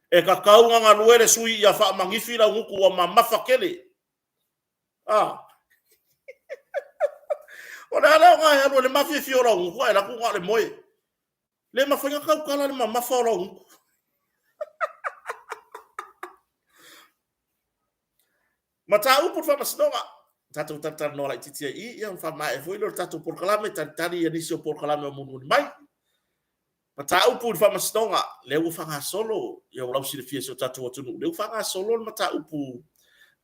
E tatau ona galue le sui ia faamanifi lau gutu ua mamafa tele. A. O le a le aoga e alu ai le mafiafia o lau gutu ae alu atu na o le moe. Le mafai ona tautala le mamafa o lau gutu. Mataupu i le Faamasinoga. Tatou talatalanoa laitiiti ai i i, ia ona faamaea foi lea o le tatou polokalame, talitali ia nisi o polokalame o mulimuli mai. Mataupu i le Faamasinoga, lea ua faagasolo, ia ua lausilafia e si o tatou atunuu, lea ua faagasolo le mataupu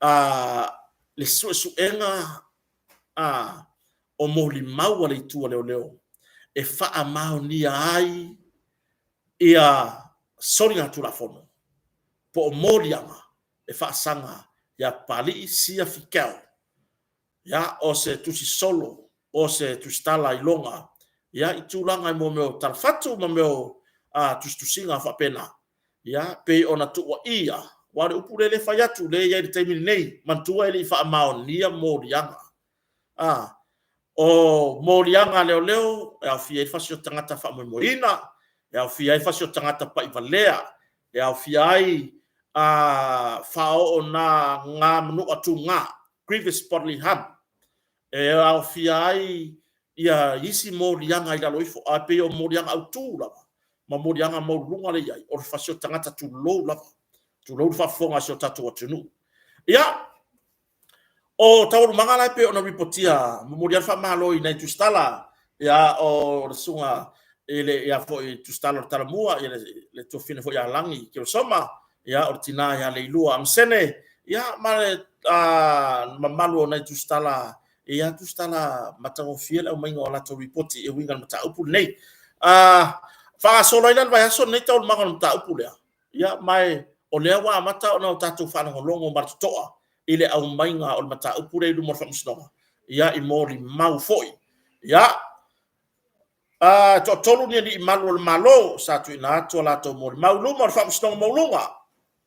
a le suesuega a o molimau a le itu a leoleo e faamaonia ai ia soligatulafono po o moliaga e faasaga ia Papalii Sia Fikel, ia, o se tusi solo, o se tusitala iloga, ia, i tulaga i mea o talafatu ma mea o tusitusiga faapena, ia, pei ona tuuaia, aua o le upu lea e fai atu, lea e i ai i le taimi lenei, manatua e le i faamaonia moliaga. A, o moliaga a leoleo e aofia ai le fasi o tagata faamoemoeina, e aofia ai le fasi o tagata paivalea, e aofia ai a faaoo na ga manua tuga, grievous bodily harm, e aofia ai ia isi moliaga i lalo ifo, ae pei o moliaga autu lava ma moliaga maualuluga lea e i ai, o le fasi o tagata, tulou lava, tulou le faafofoga a si o tatou atunuu. Ia, O taualumaga la e pei ona ripotia, momoli lava le faamalo i nai tusitala, ia o le susuga i le ia foi Tusitala o le Talamua, ia le tuafafine foi ia Lagi Keresoma, ia o le tina ia Leilua Amasene, ia ma le mamalu o nai tusitala, ia tusitala matagofie le aumaiga o latou ripoti e uiga i le mataupu lenei. Faagasolo ai la i le vaiaso lenei taualumaga o le mataupu lea, ia ma o lea ua amata ona tatou faalogologo ma le totoa i le aumaiga o le mataupu lea i luma o le Faamasinoga, ia, i molimau foi. Ia, toatolu ni alii malu o le Malo sa tuuina atu a latou molimau i luma o le Faamasinoga Maualuga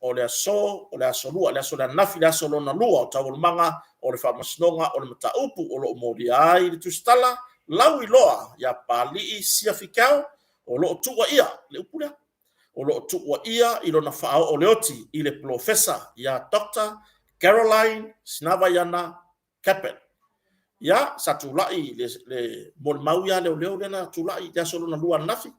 o le aso, o le aso lua, le aso le ananafi, le aso lona lua o taualumaga o le Faamasinoga o le mataupu o lo o molia ai le tusitala lauiloa ia Papalii Sia Fikel o lo o tuuaia, le upu lea, o lo o tuuaia i lona faaoo o le oti i le Polofesa ia Doctor Caroline Sinavaiana Gabbard. Ia, sa tulai le, le molimau ia leoleo lea na tulai i le aso lona lua ananafi.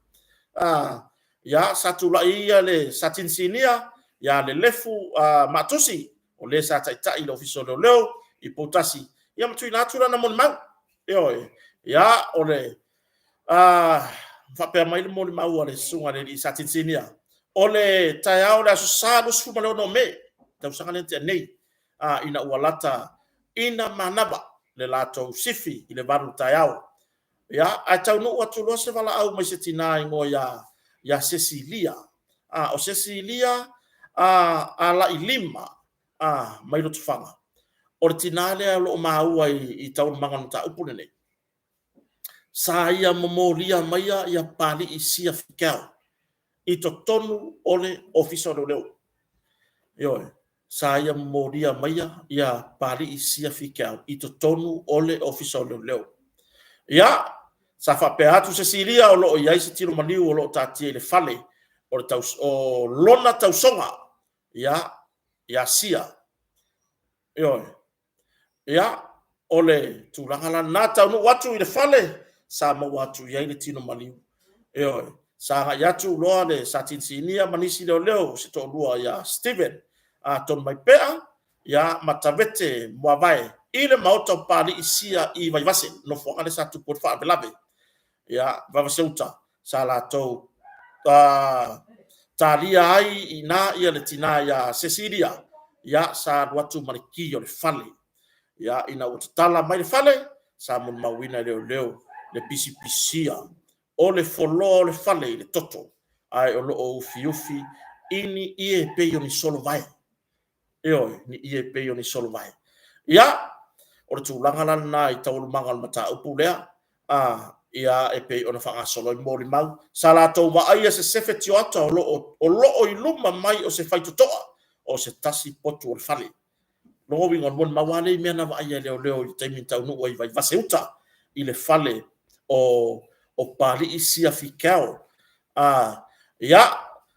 Ia, sa tulai ia le Satini Sinia ia Lelefu Maatusi, o le sa taitai i le Ofisa o Leoleo i Poutasi, ia ma tuuina atu lana molimau. Ioe, ia, o le faapea mai le molimau a le susuga i le alii Satini Sinia, o le taeao o le Aso Sa 26 o Me, tausaga lea na tea nei, ina ua lata ina manava le latou sifi i le 8 i le taeao. Ia, ae taunuu atu loa se valaau mai se tina igoa ia, ia Sesilia. O Sesilia Alailima mai Lotofaga. O le tina lea o lo o maua i taualumaga o le mataupu lenei. Sa ia momolia maia ia Papalii Sia Fikel i totonu o le Ofisa o Leoleo. Ioe, sa ia momolia maia ia Papalii Sia Fikel i totonu o le Ofisa o Leoleo. Ia, sa faapea atu Sesilia o lo o i ai se tino maliu o lo o taatia i le fale o, le taus, o lona tausoga, ia, ia Sia. Ioe. Ia, o le tulaga la lena, taunuu atu i le fale, sa maua atu i ai le tino maliu. Ioe, sa agai atu loa le Satini Sinia ma nisi leoleo se toalua ia Steven a Tonumaipea, ia ma Tavete Muavae i le maota o Papalii Sia i Vaivase, nofoaga lea sa tupu ai le faalavelave. Ia, Vaivase-uta, sa latou talia ai i ina ia le tina ia Sesilia, ia sa alu atu ma le ki o le fale. Ia, ina ua tatala mai le fale, Sa molimauina e leoleo le pisipisia o le foloa o le fale i le toto, ae o lo o ufiufi i ni ie e pei o ni solovae. Ioe, ni ie e pei o ni solovae. Ia, o le tulaga la lena i taualumaga o le mataupu lea, a, ia e pei ona faagasolo ai molimau. Sa latou vaaia se sefe tioata o lo o i luma mai o se faitotoa o se tasi potu o le fale. Lona uiga o le molimau lava lea i mea na vaaia e leoleo i le taimi na taunuu ai i Vaivase Uta i le fale o Papalii Siafi Carroll. Ia,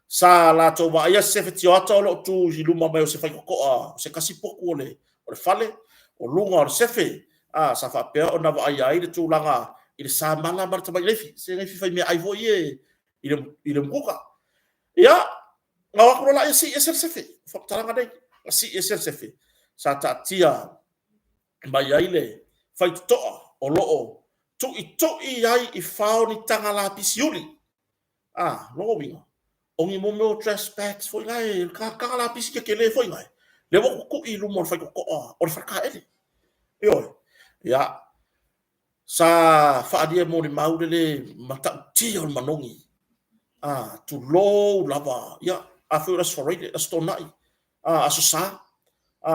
sa latou vaaia se sefe tioata o lo o tu i luma mai o se faitotoa o se tasi potu o le fale, o luga o le sefe, sa faapea ona vaaia ai le tulaga i le samala ma le tamai naifi, se naifi faimeaai foi ia i le umukuka. Ia, ona o atu loa lea sii ese le sefe, o faamatalaga nei, na sii ese le sefe, sa taatia mai ai le faitotoa o lo o tuitui ai i fao ni taga lapisi uli. O lona uiga, o ni mea o trash bags foi na, taga lapisi tetele foi na, lea ua tutui i luma o le faitotoa o le faletaele. Ioe. Ia, sa faaalia e molimau le le matautia o le manogi, tulou lava, ia, a foi o le Aso Faraile, Aso Toonai, Aso Sa,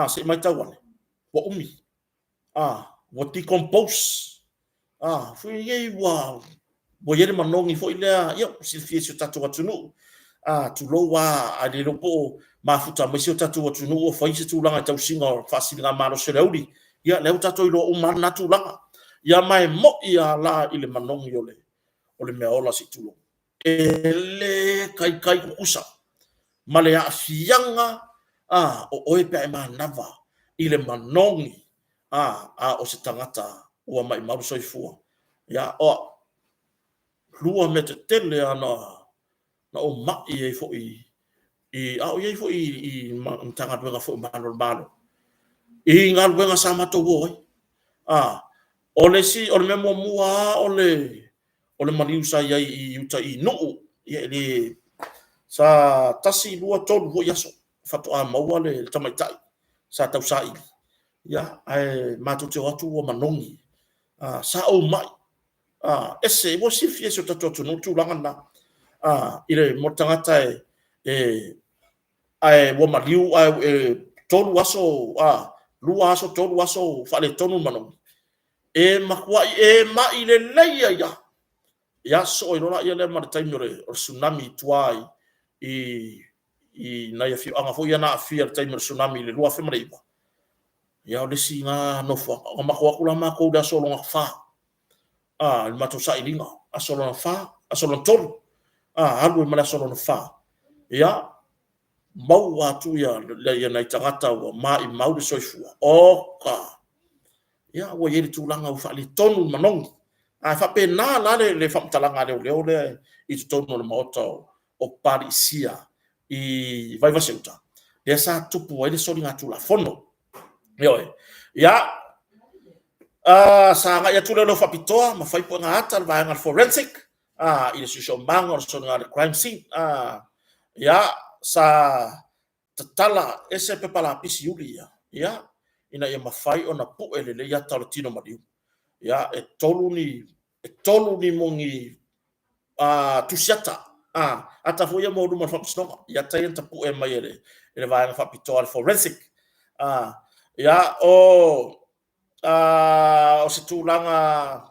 se i matau ane, ua umi, ua decompose, foi nei ua i ai le manogi foi lea, ia, ua silafia e si o tatou atunuu, tulou lava, a le iloa po o mafuta mai si o tatou atunuu o fai se tulaga i tausiga o faasiligamalosi o le aoauli, ia lea ua tatou iloa uma lava lena tulaga. Ia ma e moni lava la i le manogi o le meaola se i tulou, e le taitai tutusa ma le aafiaga o oe pe a e manava i le manogi a o se tagata ua maumau le soifua. Ia, o au, lua mea tetele lava na ou mai ai foi a o i ai foi i Matagaluega foi o Malu o le Malo, i galuega sa matou o ai. O le isi, o le mea muamua lava o le maliu sa i ai i uta i Nuu, ia e le, sa 1, 2, 3 foi aso faatoa maua le tamaitai sa tausaili, ae matou te o atu ua manogi. Sa ou mai, ese, ua silafia e si o tatou atunuu le tulaga lena, mo le tagata ae ua maliu ae 3 aso, 2 aso 3 aso o faaletonu le manogi, e matuai e mai lelei ai lava. Ia sosoo ai loa lea ma le taimi o le Tsunami i tua i nai afioaga foi ia na aafia i le taimi o le Tsunami i le 2009. Ia o le isi lena nofoaga, na matou o atu la matou i le aso lona 4 i le matou sailiga, aso lona 4, aso lona 3, alu ai ma le aso lona 4, ia maua atu nai tagata ua maumau le soifua. Oka! Ia ua i ai le tulaga ua faaletonu le manogi. Ae faapena la le faamatalaga a leoleo lea i totonu o le maota o Papalii Sia i Vaivase Uta, lea sa tupu ai le soligatulafono. Ioe. Ia, sa agai atu leoleo faapitoa ma fai puega ata le vaega o le forensic i le siosiomaga o le soliga o le crime scene. Ia, sa tatala ese pepa lapisi uli ia, ina ia mafai ona pue lelei ata o le tino maliu. Ia, e 3 ni moni tusiata, ata foi ia mo luma o le faamasinoga, i ata ia na tapue mai e le vaega faapitoa a le forensic. Ia, o se tulaga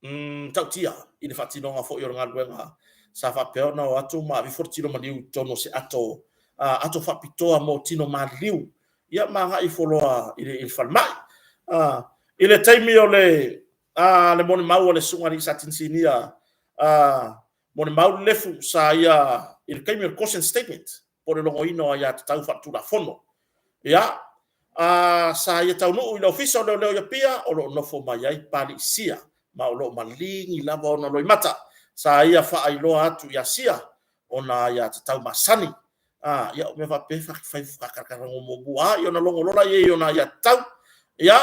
matautia i le faatinoga foi o le galuega sa faapea ona o atu ma aveifo le tino maliu i totonu o se ato, ato faapitoa mo tino maliliu, ia ma agai ifo loa i le falemai. I le taimi o le molimau a le Susuga i le alii Satini Sinia, molimau le sa ia i le taimi o le caution statement, po o le logoina o aia tatau faale-Tulafono. Ia, sa ia taunuu i le Ofisa o Leoleo i Apia, o lo o nofo mai ai Papalii Sia, ma o lo o maligi lava ona loimata. Sa ia faailoa atu ia Sia ona aiatatau masani. Ia o mea faapea e faatalatalanoa muamua lava ona logo loa lea i ona aiatatau. Ia,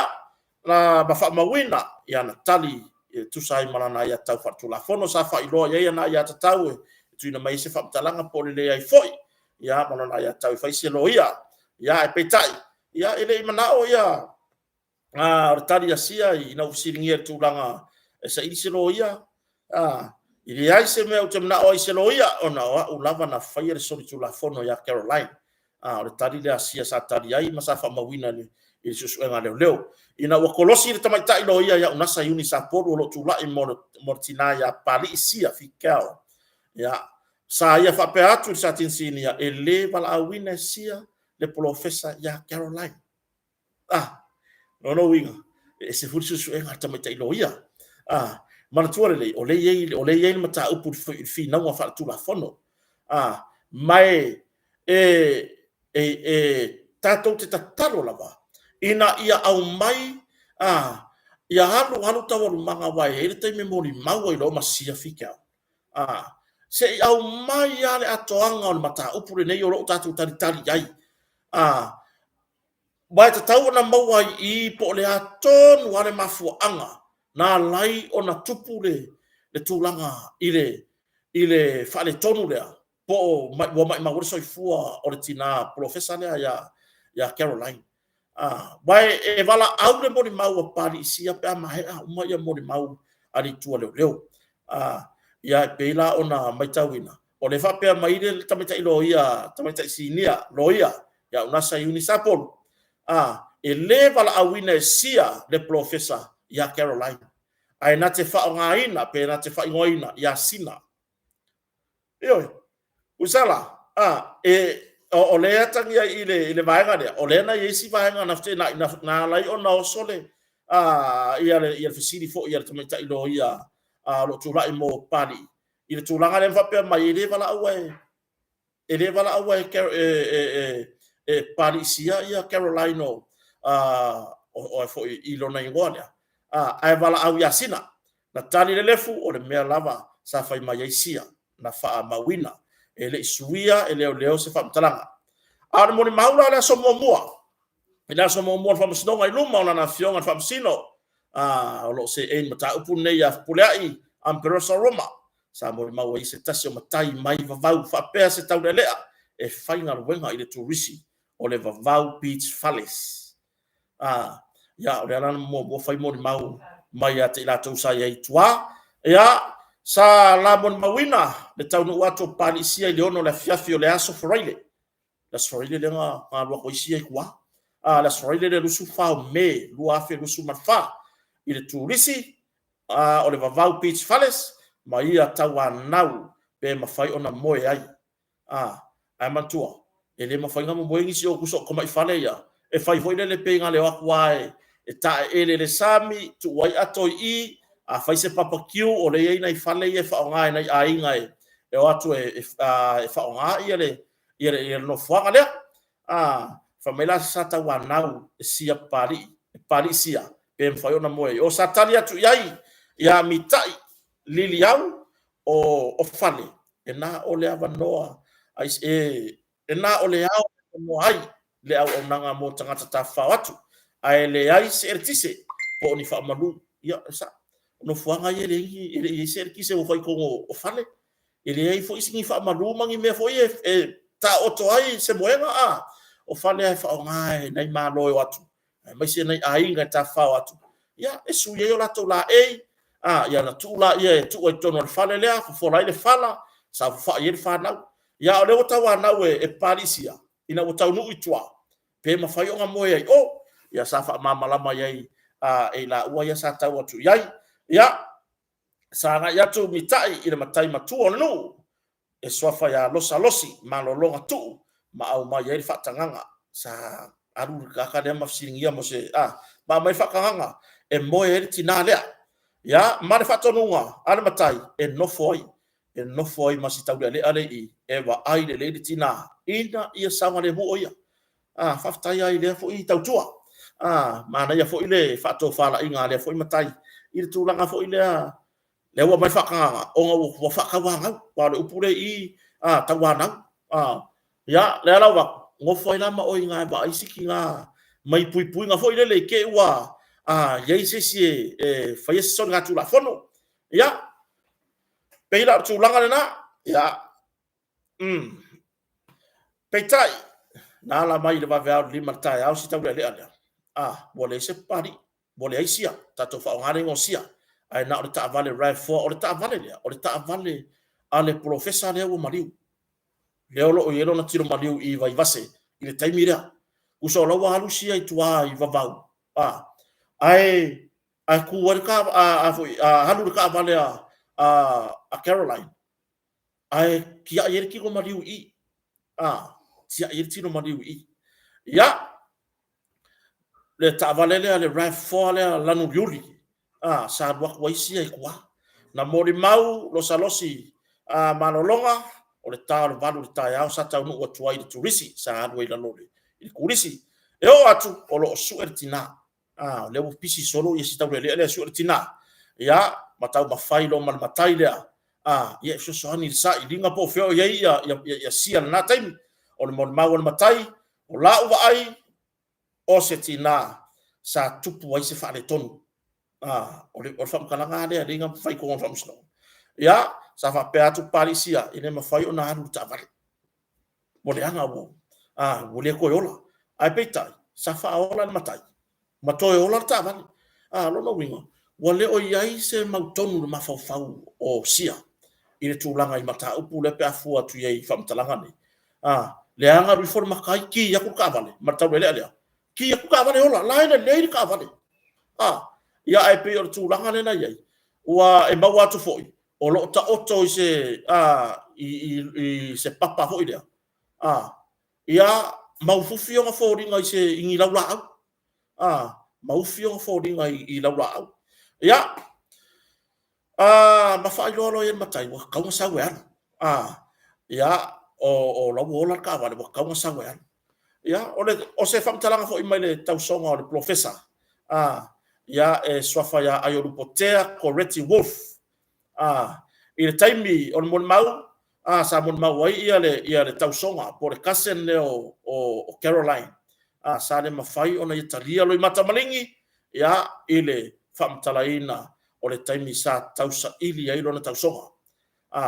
ma faamauina i ana tali e tusa ai ma lana aiatatau faale-Tulafono. Sa faailoa i ai ana aiatatau e tuuina mai ai se faamatalaga po o le leai foi ma lana aiatatau e fai se loia. Ae peitai, e le i manao O le tali a Sia ina ua fesiligia i le tulaga e saili se loia, e leai se mea ou te manao ai i se loia, ona o au lava na faia le solitulafono ia Caroline. O le tali lea a Sia sa tali ai ma sa faamauina i le suesuega a leoleo. Ina ua kolosi le tamaitai loia ia Unasa Iuni Sapolu o lo o tulai mo le tina ia Papalii Sia Fikel, ia, sa ia faapea atu i le Satini Sinia e le valaauina e Sia le polofesa ia Caroline. Ah, o lona uiga, e ese foi le suesuega a le tamaitai loia. Ah, manatua lelei, o lea e i ai le mataupu i le finauga faaletulafono. Ah, ma e, e, e, e tatou te tatalo lava ina ia aumai a ia alu alu taualumaga aua e i ai le taimi e molimau ai loa ma Sia Fikel. A se i aumai lava le atoaga o le mataupu lenei o lo o tatou talitali i ai. A Aua e tatau ona maua i i po o le a tonu lava le mafuaaga na ala ai ona tupu le tulaga i le faaletonu lea, po o ua maumau ai le soifua o le tina polofesa lea ia Caroline. Aua e valaau le molimau a Papalii Sia pe a maea uma molimau a le itu a leoleo. Ia e pei la ona matauina, o lea e faapea mai le tamaitai loia, tamaitai sinia loia ia Unasa Iuni Sapolu, e le valaauina e Sia le polofesa ia Caroline, ae na te faaaogaina pe na te faaigoaina ia Sina. Ioe, Tuisala, a, e, o lea e atagia i le vaega lea, o lea na i ai isi vaega na feteenai, na ala ai ona oso le, a, ia le fesili foi a le tamaitai loia o lo o tulai mo Papalii, i le tulaga lea na faapea mai, e le valaauina e, e le valaauina e, e, e, e Papalii Sia ia Caroline o, o, foi i lona igoa lea, ae valaau ia Sina. Na tali lelefu, o le mea lava sa fai mai ai Sia, na faamauina. E le i suia e leoleo se faamatalaga. A o le molimau la o le aso muamua, i le aso muamua o le faamasinoga i luma o lana afioga i le faamasino, o lo o seei i le mataupu lenei ia Fepuleai Amperosa Roma, sa molimau ai se tasi o matai mai Vavau faapea se taulealea e faigaluega i le turisi o le Vavau Beach Fales. A, ia, o lea la na muamua fai molimau mai ia te i latou sa i ai i tua. Ia, sa la molimauina le taunuu atu o Papalii Sia i le 6 o le afiafi o le aso Faraile. Le aso Faraile lea na alu atu ai Sia i tua. A, le aso Faraile lea 24 o Me 2024 i le turisi o le Vavau Beach Fales ma ia tauanau pe mafai ona moe ai. A, ae manatua, e le mafai ona momoe nisi o tusa o tamai fale ia, e fai foi lele pei na o le o atu lava e taeele i le sami, tuu ai ato i i, a fai se barbecue, o lea e i ai nai fale ia e faaaoga e nai aiga e o atu e faaaoga le nofoaga lea. A, fai mai la sa tauanau e sia Papalii, e Papalii sia, pe mafai ona moe ai. O sa tali atu i ai ia Mitai Liliau o Fale, e na o le avanoa, e na o le ao e avanoa ai le auaunaga mo tagata tafafao atu, ae leai se eletise po o ni faamalu. Ia, e sao, o nofoaga ia e le i i ai se eletise ua fai i totonu o fale, e leai foi ni faamalu ma ni mea foi ia e taooto ai se moega, a o fale lava e faaaoga e nai malo e o atu, aemaise nai aiga e tafafao atu, ia, e sui ai o latou laei, a, ia ona tuu laia e tuu ai i totonu o le fale lea, fofola ai le fala, saofafai ai le fanau. Ia, a o lea ua tauanau e Papalii Sia, ina ua taunuu i tua, pe mafai ona moe ai o, ia sa faamalamalama i ai e i laua ia sa tau atu i ai. Ia, sa agai atu Mitai i le matai matua o le nuu, e suafa ia Losa Losi malologa tuu ma aumai ai le faatagaga. Sa alu le tagata lea ma fesiligia mo se, a, ma aumai le faatagaga e moe ai le tina lea. Ia, ma le faatonuga a le matai e nofo ai, e nofo ai ma si taulealea lea i i, e vaai lelei le tina ina ia saogalemu o ia. A, faafetai lava i lea foi tautua. A, manaia foi le faatofalaiga a lea foi matai i le tulaga foi lea, lea ua aumai le faatagaga ona ua faatauanau, aua o le upu lea i i, a, tauanau. A, ia, lea la ua nofo ai la ma oe i ina e vaai si tina mai puipuiga foi lele i te i ua i ai se isi e faia se soligatulafono. Ia, pei la o le tulaga lena. Ia, Peitai, na ala mai i le vaveao i le 5 i le taeao si taulealea lea. Ua leai se Papalii, ua leai sia, tatou faaaoga le igoa o sia, ae na o le taavale RAV4. O le taavale lea, o le taavale a le polofesa lea ua maliu, lea o lo o i ai lona tino maliu i Vaivase i le taimi lea. Tusa o la ua alu sia i tua i vavau, ae tu ai le alu le taavale a Caroline ae tiai ai le tino maliu i i, tiai ai le tino maliu i i. Ia, le taavale lea le RAV4 lea lanu uliuli, sa alu atu ai sia i tua. Na molimau Losalosi Malologa, o le ta o le 8 i le taeao sa taunuu atu ai i le turisi, sa alu ai i lalo i le turisi. E oo atu o lo o sue le tina, o lea ua pisi solo si taulealea lea e sue le tina, ia ma taumafai loa ma le matai lea e fesoasoani i le sailiga po o fea o i ai Sia i lena taimi. O le molimau a le matai, o lau vaai, o se tina sa tupu ai se faaletonu. O le faamatalaga lava lea lea na fai i totonu o le faamasinoga. Ia, sa faapea atu Papalii Sia, e le mafai ona alu i le taavale, ua leaga ua le toe ola. Ae peitai, sa faaola le matai ma toe ola le taavale. O lona uiga, ua le o i ai se mautonu i le mafaufau o Sia i le tulaga i mataupu lea pe a fua atu i ai i faamatalaga nei, leaga alu ifo le matai ki atu le taavale ma le taulealea lea, ki atu le taavale ola, o la e lelei le taavale. Ia ae pei o le tulaga lea na i ai, ua e maua atu foi o lo o taoto i se papa foi lea, ia maufufi ona foliga i ni laulaau, maufi ona foliga i laulaau. Ia, ma faailoa loa e le matai, ua tatau ona sau e alu. Ia, o la ua ola le taavale, ua tatau ona sau e alu. Ia, o se faamatalaga foi mai le tausoga o le polofesa, e suafa ia Aiolupotea Koreti Wolff, i le taimi o le molimau, sa molimau ai le tausoga po o le cousin lea o Caroline, sa le mafai ona ia talia loimata maligi i le faamatalaina o le taimi sa tausaili ai lona tausoga.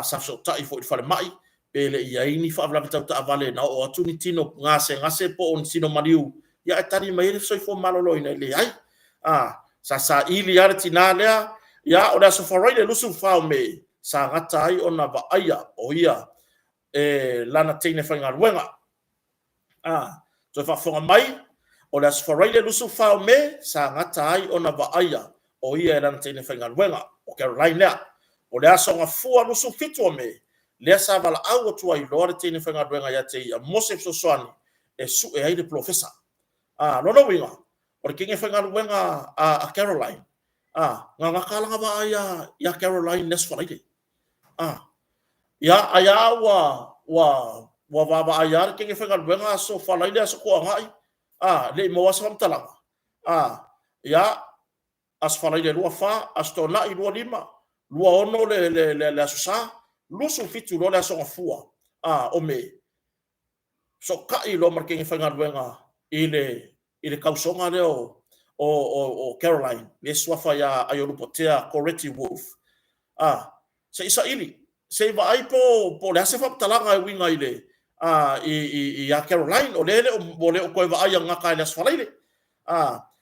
Sa fesootai foi i le falemai pe le i i ai ni faalavelave tau taavale na oo atu ni tino gasegase po o ni tino maliu, ae tali mai ai le Soifua Maloloina, e leai. Sa saili lava le tina lea, o le aso Faraile 24 o Me sa gata ai ona vaaia o ia e lana teine faigaluega. Toe faafofoga mai, o le aso Faraile 24 o Me sa gata ai ona vaaia o ia e lana teine faigaluega, o Caroline lea. O le aso Gafua 27 o Me, lea sa valaau atu ai loa le teine faigaluega ia te ia mo se fesoasoani e sue ai le polofesa. O lona uiga, o le teine faigaluega a Caroline, na gata lana vaai ia Caroline i le aso Faraile. Ia, ai lava ua vaavaai lava le teine faigaluega aso Faraile aso Toonai, le i maua lava se faamatalaga. Ia, aso Faraile 24, aso Toonai 25, 26 le Aso Sa, 27 loa le aso Gafua o Me, fesootai loa ma le teine faigaluega i le tausoga lea o Caroline, lea e suafa ia Aiolupotea Koreti Wolff, se i saili, se i vaai po o le a se faamatalaga e uiga ia Caroline, o lea ua le o toe vaaia gata i le aso Faraile.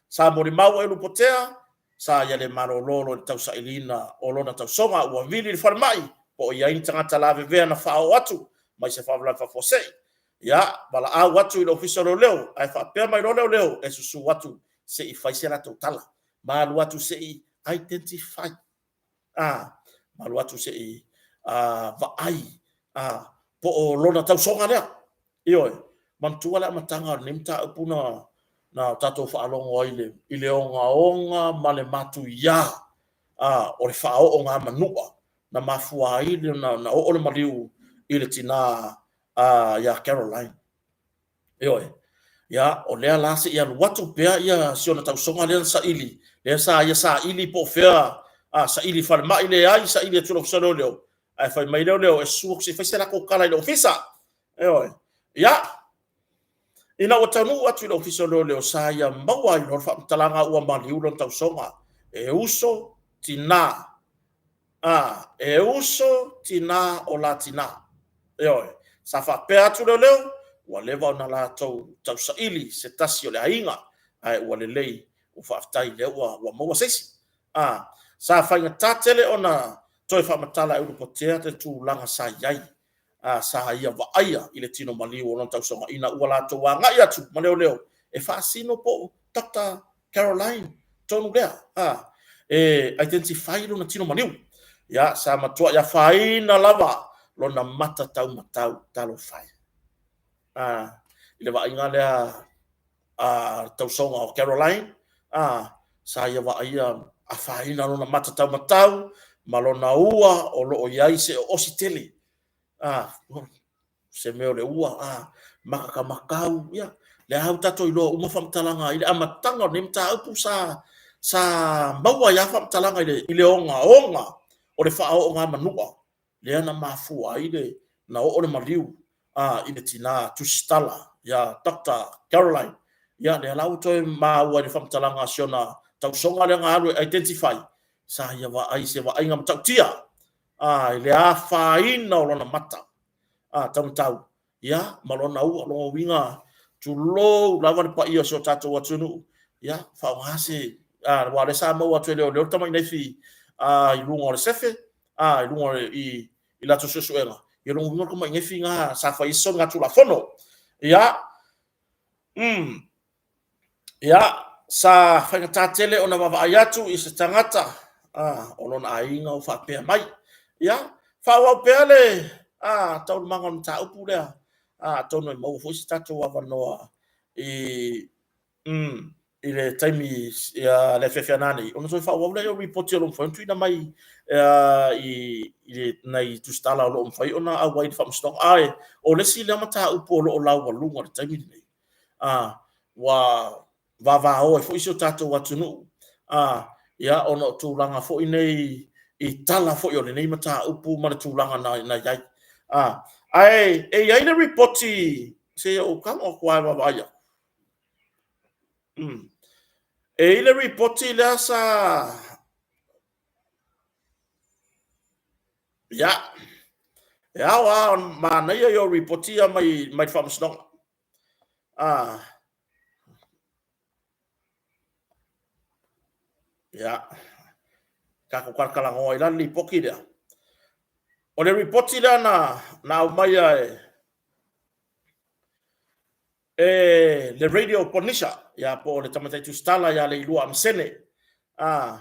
Sa molimau Aiolupotea, sa ia le malolo loa i le tausailiga o lona tausoga, ua vili i le falemai po o i ai ni tagata lavevea na faaoo atu mai se faalavelave faafuasei. Ia, valaau atu i le Ofisa o Leoleo, ae faapea mai loa leoleo, e susu atu se i fai se latou tala, ma alu atu se i identify, ma alu atu se i vaai po o lona tausoga lea. Ioe. Manatua le amataga o lenei mataupu na tatou faalogo ai i le ogaoga ma le matuia o le faaoogamanua na mafua ai ona oo le maliu i le tina ia Caroline. Ioe. Ia, o lea la se i alu atu pea si ona tausoga lea na saili, lea sa ia saili po o fea, saili i falemai, leai, saili atu i le Ofisa o Leoleo, ae fai mai leoleo e susu atu se i fai se latou tala i le Ofisa. Ioe. Ia, ina ua taunuu atu i le Ofisa o Leoleo, sa ia maua ai loa le faamatalaga ua maliu lona tausoga, e uso, tina, e uso, tina o la tina. Ioe. Sa faapea atu leoleo, ua leva ona latou tausaili se tasi o le aiga. Ae ua lelei, ua faafetai lea ua ua maua se isi. A, sa faigata tele ona toe faamatala e Ulupotea le tulaga sa i ai, a, sa ia vaaia i le tino maliu o lona tausoga ina ua latou agai atu ma leoleo e faasino po o Doctor Caroline tonu lea, a, e identify lona tino maliu. Ia, sa matuai afaina lava lona mata taumatau, talofa e. A, i le vaaiga lea a le tausoga o Caroline, a, sa ia vaaia afaina lona mata taumatau ma lona ua o lo o i ai se oosi tele, a, se mea o le ua, a, makakamakau, ia, lea ua tatou iloa uma faamatalaga i le amataga o lenei mataupu sa sa maua ai lava faamatalaga i le, i le ogaoga o le faaoogamanua lea na mafua ai le na oo le maliu a i le tina tusitala ia Doctor Caroline. Ia lea la ua toe maua i le faamatalaga a si ona tausoga lea na alu e identify, sa ia vaai i se vaaiga matautia a i le afaina o lona mata a taumatau ia ma lona ua, lona uiga tulou lava le paia o si o tatou atunuu, ia faaaoga se a, aua o lea sa maua atu e leoleo le tamai naifi a, i luga o le sefe a, i luga o le, i, i latou suesuega, ia lona uiga o le tamai naifi na sa fai ai se soligatulafono. Ia, Ia, sa faigata tele ona vaavaai atu i se tagata o lona aiga o faapea mai. Ia, faaauau pea le taualumaga o le mataupu lea, atonu e maua foi se tatou avanoa i, i le taimi i le afiafi a nanei, ona toe faaauau lea o lipoti o lo o mafai ona tuuina mai i nai tusitala o lo o mafai ona auai i le faamasinoga. Ae o le isi lea mataupu o lo o laualuga i le taimi lenei, a, ua vavao ai foi si o tatou atunuu, a, ia, ona o tulaga foi nei i tala foi o lenei mataupu ma le tulaga na, na i ai. A, ae e i ai le ripoti, se ou tago atu lava e vaavaai atu. E i ai le ripoti lea sa, ia, e ao lava ona manaia ia o ripoti ia mai, mai le faamasinoga. Ah. Ia. Tatou talatalanoa ai la le lipoti lea. O le lipoti lea na, na aumaia e, e le Radio Polynesia, ia po o le Tamaitai Tusitala ia Leilua Amasene. Ah.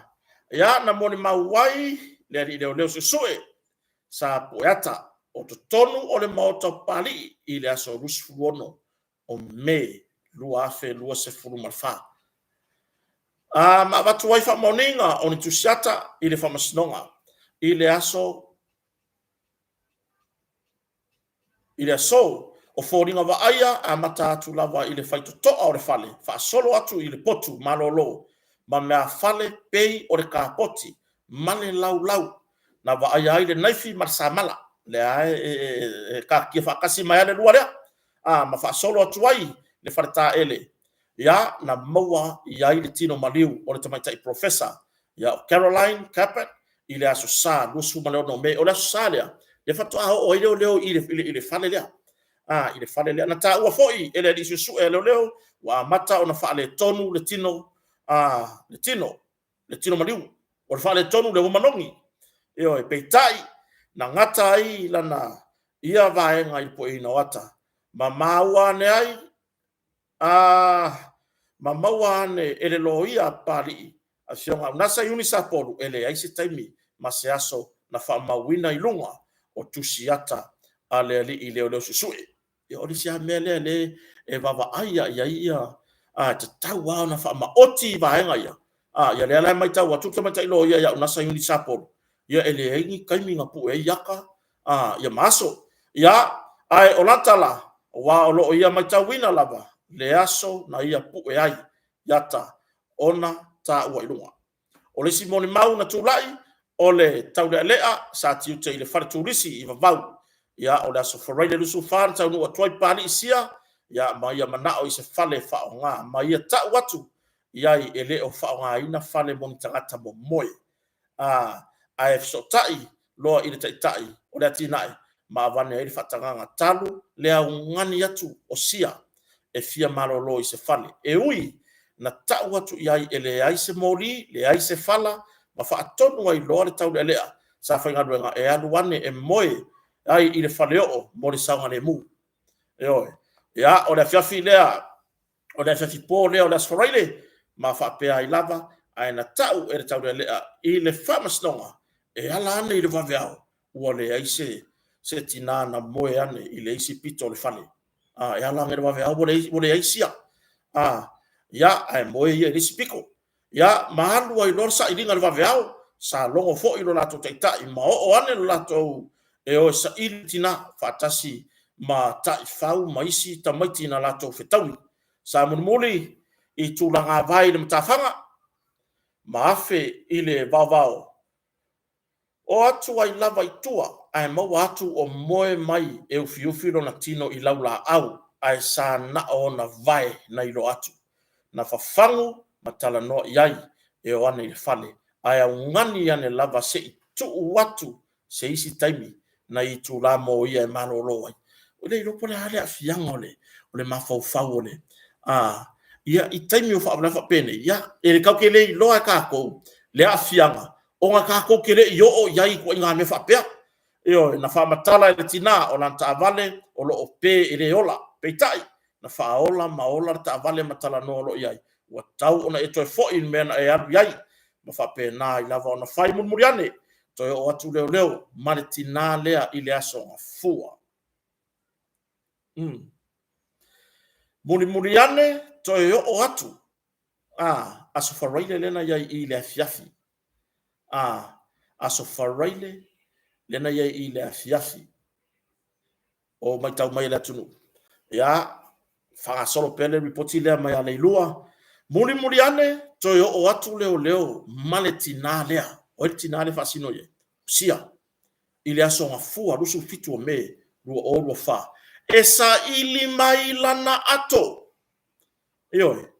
Ia, na molimau ai le alii leoleo suesue sa Pueata o totonu o le Maota o Papalii i le aso 26 o Me 2024. A ma avatu ai faamaoniga o ni tusiata i le Faamasinoga i le aso i le aso o foliga vaaia amata atu lava i le faitotoa o le fale faasolo atu i le potu malolo ma meafale pei o le kapoti ma le laulau na vaaia ai le naifi ma le samala, lea e taatia faatasi mai lava le lua lea, a ma faasolo atu ai le faletaele, ia, na maua i ai le tino maliu o le tamaitai Professor, ia, o Caroline Capet i le Aso Sa 26 o Me. O le Aso Sa lea, lea faatoa oo ai leoleo i le fale lea. A, i le fale lea. Na taua foi e le alii suesue a leoleo, ua amata ona faaletonu le tino, a, le tino le tino maliu, o le faaletonu lea ua manogi. Ioe, peitai, na gata ai lana ia vaega i le pueina o ata, ma maua ane ai, a, ma maua ane e le loia a Papalii, Afioga Aunasa Iuni Sapolu, e leai se taimi ma se aso na faamauina i luga o tusi ata a le alii leoleo suesue. Ia o le isi lava mea lea lea e vaavaai lava i ai ia, a tatau lava ona faamaoti vaega ia. A, ia lea la e matau atu le tamaitai loia ia Unasa Iuni Sapolu, ia e leai ni taimi na pue ai ata, a, ia ma aso. Ia, ae o lata la, aua o lo o ia matauina lava le aso na ia pue ai ata ona taua i luga. O le isi molimau na tulai, o le taulealea sa tiute i le fale turisi i Vavau. Ia, o le aso Faraile 24 na taunuu atu ai Papalii Sia, ia, ma ia manao i se fale e faaaoga, ma ia tau atu i ai e le o faaaogaina fale mo ni tagata momoe. A, ae fesootai loa i le taitai o le atinae ma avane ai le faatagaga talu le augani atu o Sia e fia malolo i se fale. E ui Na ta'u atu i ai e leai se moli, leai se fala, ma faatonu ai loa le taulealea sa faigaluega e alu ane e moe ai i le faleoo mo le saogalemu. Ioe. Ia, o le afiafi lea, o le afiafi po lea o le Aso Faraile, ma faapea ai lava, ae na ta'u e le taulealea i le faamasinoga e ala ane i le vaveao, ua leai se se tinā na moe ane i le isi pito o le fale. A, e ala ane i le vaveao ua leai sia. A, ia, ae moe ia i le isi pito. Ia, ma alu ai loa le sailiga i le vaveao, sa logo foi lo latou taitai ma oo ane le latou e o e saili le tina faatasi ma taifau ma isi tamaiti na latou fetaui. Sa mulimuli i tulagavae i le matafaga ma afe i le vaovao o atu ai lava i tua ae maua atu o moe mai e ufiufi lona tino i laulaau ae sa na o ona vae na iloa atu. Na fafagu ma talanoa i ai e o ane i le fale, ae augani ane lava se i tuu atu se isi taimi nai itula moia e malolo ai. Ua le iloa po o le a le aafiaga o le mafaufau o le… Ia, i taimi o faalavelave faapenei, ia, e tatou te le iloa e tatou le aafiaga ona tatou te le i oo i ai i ituaiga mea faapea. Ioe, na faamatala e le tina o lana taavale o lo o pe e le ola, peitai na faaola ma ola le taavale ma talanoa loa i ai, ua tatau ona e toe foi i le mea na e alu ai, ma faapena ai lava ona fai. Mulimuli ane, toe oo atu leoleo ma le tina lea i le aso Gafua. Mulimuli ane toe oo atu, a, Aso Faraile lea na i ai i le afiafi, a, Aso Faraile lea na i ai i le afiafi o matau mai e le atunuu, ia faagasolo pea le lipoti lea mai ia Leilua. Mulimuli ane toe oo atu leoleo ma le tina lea. O ai le tina lea e faasino i ai? Sia. I le aso Gafua 27 o Me 2024 e saili mai lana ato. Ioe,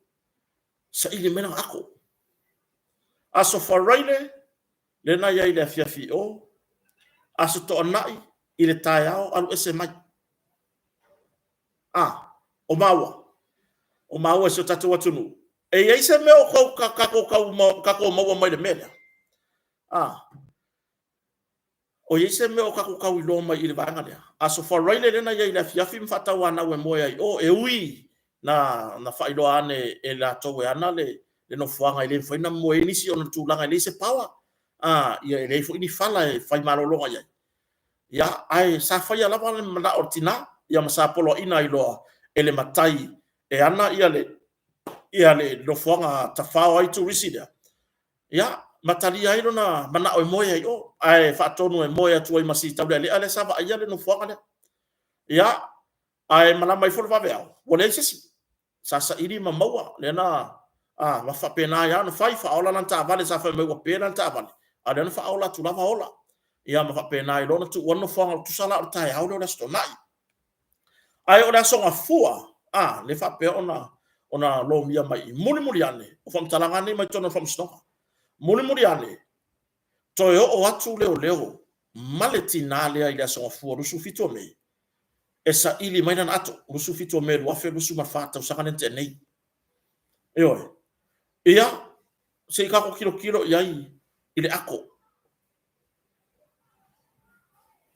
saili mai lana ato. Aso Faraile lena e i ai i le afiafi i o, Aso Toonai i le taeao alu ese mai. A, o maua, o maua e si o tatou atunuu, e i ai se mea o tatou maua mai le mea lea? A, o i ai se mea o tatou tau iloa mai i le vaega lea? Aso Faraile lea na i ai i le afiafi ma faatauanau e moe ai i o, e ui na faailoa ane e latou e ana le nofoaga e le mafai ona moe ai nisi ona o le tulaga e leai se power, a, ia e leai foi ni fala e fai malologa i ai. Ia, ae sa faia lava le manao o le tina, ia ma sa poloaiina ai loa e le matai e ana le nofoaga tafao ai turisi lea, ia, ma talia ai lona manao e moe ai i o, ae faatonu e moe atu ai ma si taulealea lea sa vaaia le nofoaga lea. Ia, ae malama ifo le vaveao, ua leai se isi. Sa saili ma maua, lea na faapena ai lava ona fai, faaola lana taavale sa fai mai ua pe lana taavale, a o lea na faaola atu lava ola. Ia ma faapena ai loa ona tuua le nofoaga, tusa la o le taeao lea o le Aso Toonai. Ae o le Aso Gafua, a, lea faapea ona lomia mai i i. Mulimuli ane, o faamatalaga lava nei mai totonu o le Faamasinoga. Mulimuli ane, toe oo atu leoleo ma le tina lea i le Aso Gafua 27 o Me e saili mai lana ato, 27 o Me 2024, tausaga lea na tea nei. Ioe. Ia, se i tatou tilotilo i ai i le ato.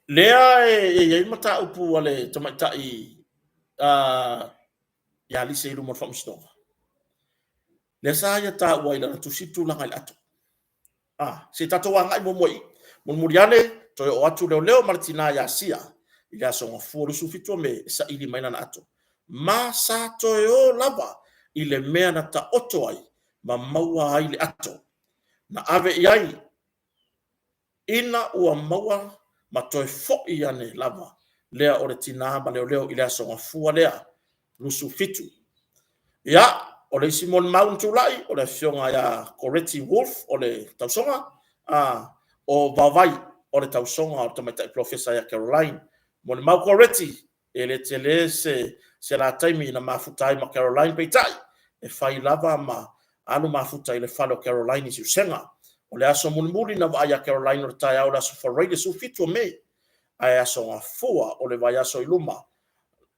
Lea e i ai mataupu a le tamaitai ia Lise i luma o le Faamasinoga, lea sa ia taua i lana tusi le tulaga i le ato. A, se i tatou agai muamua i i. Mulimuli ane, toe oo atu leoleo ma le tina ia Sia i le aso Gafua 27 o Me e saili mai lana ato. Ma sa toe o lava i le mea na taoto ai ma maua ai le ato. Na ave i ai ina ua maua ma toe foi ane lava lea o le tina ma leoleo i le aso Gafua lea 27. Ia, o le isi molimau na tulai, o le afioga ia Koreti Wolf o le tausoga, a, o Vaovai o le tausoga o le tamaitai polofesa ia Caroline. Molimau Koreti, e le tele se la taimi na mafuta ai ma Caroline, peitai, e fai lava ma alu mafuta i le fale o Caroline i Siusega. O le aso mulimuli na vaai ia Caroline o le taeao o le aso Faraile 17 o Me, ae aso Gafua o le vaiaso i luma,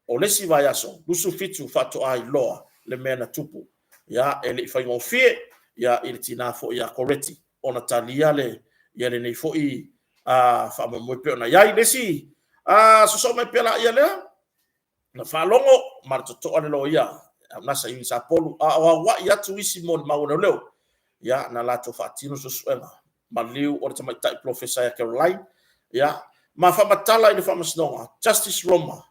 o le isi vaiaso, 27 faatoa iloa le mea na tupu. Ia, e le i faigofie, ia, i le tina foi ia Koreti ona talia le, ia lenei foi faamoemoe pei ona i ai. Le isi, sosoo mai pea laia lea, na faalogo ma le totoa le loia Manasa Iuni Sapolu a o auai atu isi molimau a leoleo, ia, na latou faatino suesuega maliu o le tamaitai polofesa ia Caroline, ia, ma faamatala i le faamasinoga, Justice Roma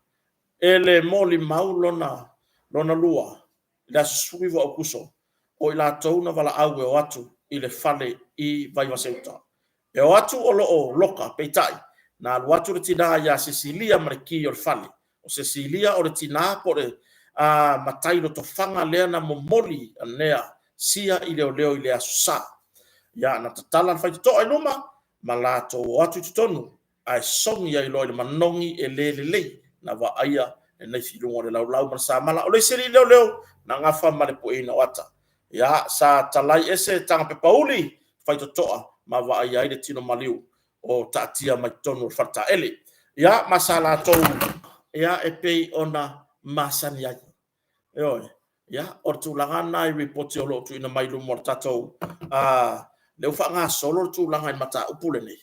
e le molimau lona lua i le aso 19 o Aokuso, o i latou na valaau e o atu i le fale i Vaivase-uta. E o atu o lo o loka, peitai, na alu atu le tina ia Sesilia ma le ki o le fale. O Sesilia o le tina po o le matai lotofaga lea na momoli anea sia i leoleo i le Aso Sa. Ia, na tatala le faitotoa i luma ma latou o atu i totonu ae sogi ai loa i le manogi e le lelei na vaaia le naifi i luga o le laulau ma le samala. O le isi alii leoleo na gafa ma le pueina o ata. Ia, sa talai ese tagapepauli faitotoa ma vaaia ai le tino maliu o taatia mai totonu o le faletaele. Ia, ma sa latou, ia, e pei ona masani ai. Ioe. Ia, o le tulaga lena i lipoti o lo o tuuina mai i luma o le tatou, lea ua faagasolo le tulaga i le mataupu lenei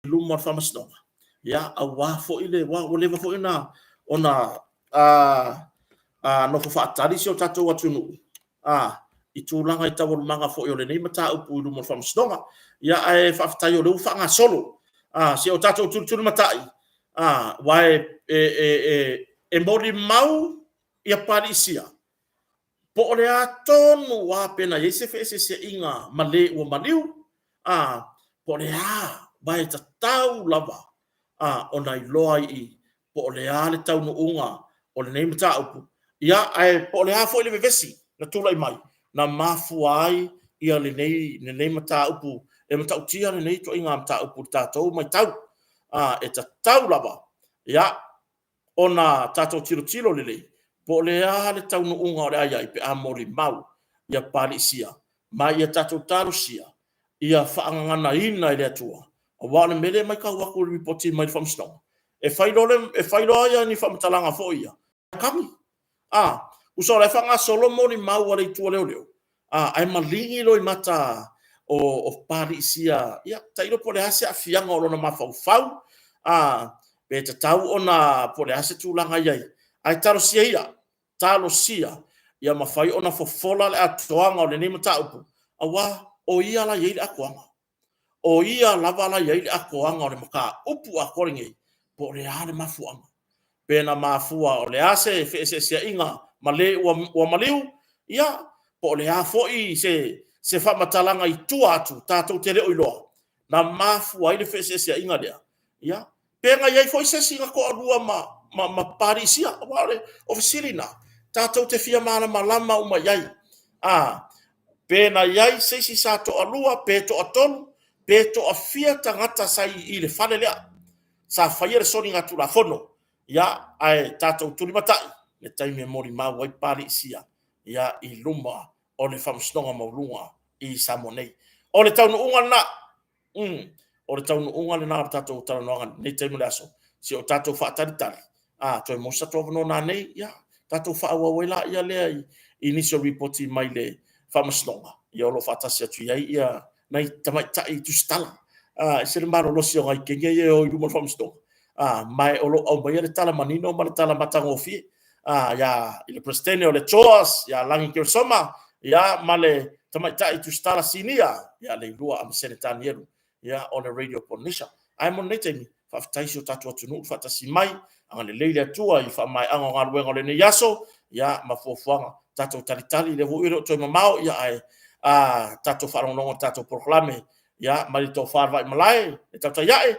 i luma o le Faamasinoga, ia, aua foi le, ua leva foi ona nofo faatali si o tatou atunuu i tulaga i taualumaga foi o lenei mataupu i luma o le Faamasinoga. Ia, ae faafetai o lea ua faagasolo. Se o tatou tulitulimatai, aua e molimau Papalii Sia, po o le a tonu lava pe na i ai se feeseeseaiga ma le ua maliu, po o le a, aua e tatau lava ona iloa i i po o le a le taunuuga o lenei mataupu, ae po o le a foi le vevesi na tulai mai na mafua ai lenei mataupu. E matautia lenei ituaiga mataupu i le tatou matau. E tatau lava ona tatou tilotilo lelei po o le a le taunuuga o le a i ai pe a molimau Papalii Sia, ma ia tatou talosia ia faagaganaina e le Atua, aua o le mea lea e matau atu i le lipoti mai le Faamasinoga, e fai loa ni faamatalaga foi ia, kami. Tusa o la e faagasolo molimau a le itu a leoleo, ae maligi loimata o Papalii Sia, ia tailo po o le a se aafiaga o lona mafaufau, pe tatau ona… po o le a se tulaga e i ai, ae talosia ia, talosia ia mafai ona fofola le atoaga o lenei mataupu, aua o ia la e i ai le atoaga. O ia lava la e i ai le atoaga o le mataupu atoa lenei, po o le a le mafuaaga, pe na mafua o le a se feeseeseaiga ma le ua maliu, ia, po o le a foi se faamatalaga i tua atu tatou te le o iloa na mafua ai le feeseeseaiga lea, ia, pe na i ai foi se isi na toalua ma Papalii Sia. Aua o fesili na tatou te fia malamalama uma i ai, pe na i ai se isi sa toalua pe toatolu pe toafia tagata sa i le fale lea sa faia le soligatulafono. Ia, ae tatou tulimatai i le taimi e molimau ai Papalii Sia i luma o le Faamasinoga Maualuga i Samoa nei. O le taunuuga lena, o le taunuuga lena o le tatou talanoaga i lenei taimi o le aso, se i o tatou faatalitali, a toe maua se tatou avanoa nanei, ia tatou faaauau ai lea i nisi o Lipoti mai le Faamasinoga, o lo o faatasi atu i ai nai tamaitai tusitala. E ese le malolosi o nai teine ia e o i luma o le faamasinoga, ma o lo o aumaia le tala manino ma le tala matagofie i le Peresetene o le JOS ia Lagi Keresoma ma le tamaitai tusitala sinia ia Leilua Amasene Tanielu o le Radio Polynesia. Ae mo lenei taimi, faafetai i si o tatou atunuu le faatasi mai, agalelei le Atua i le faamaeaga o galuega o lenei aso ma fuafuaga. Tatou talitali o lea foi e le o toe mamao ae tatou faalogologo i le tatou polokalame mai le Tofa i le Vaimalae le tautai a'e,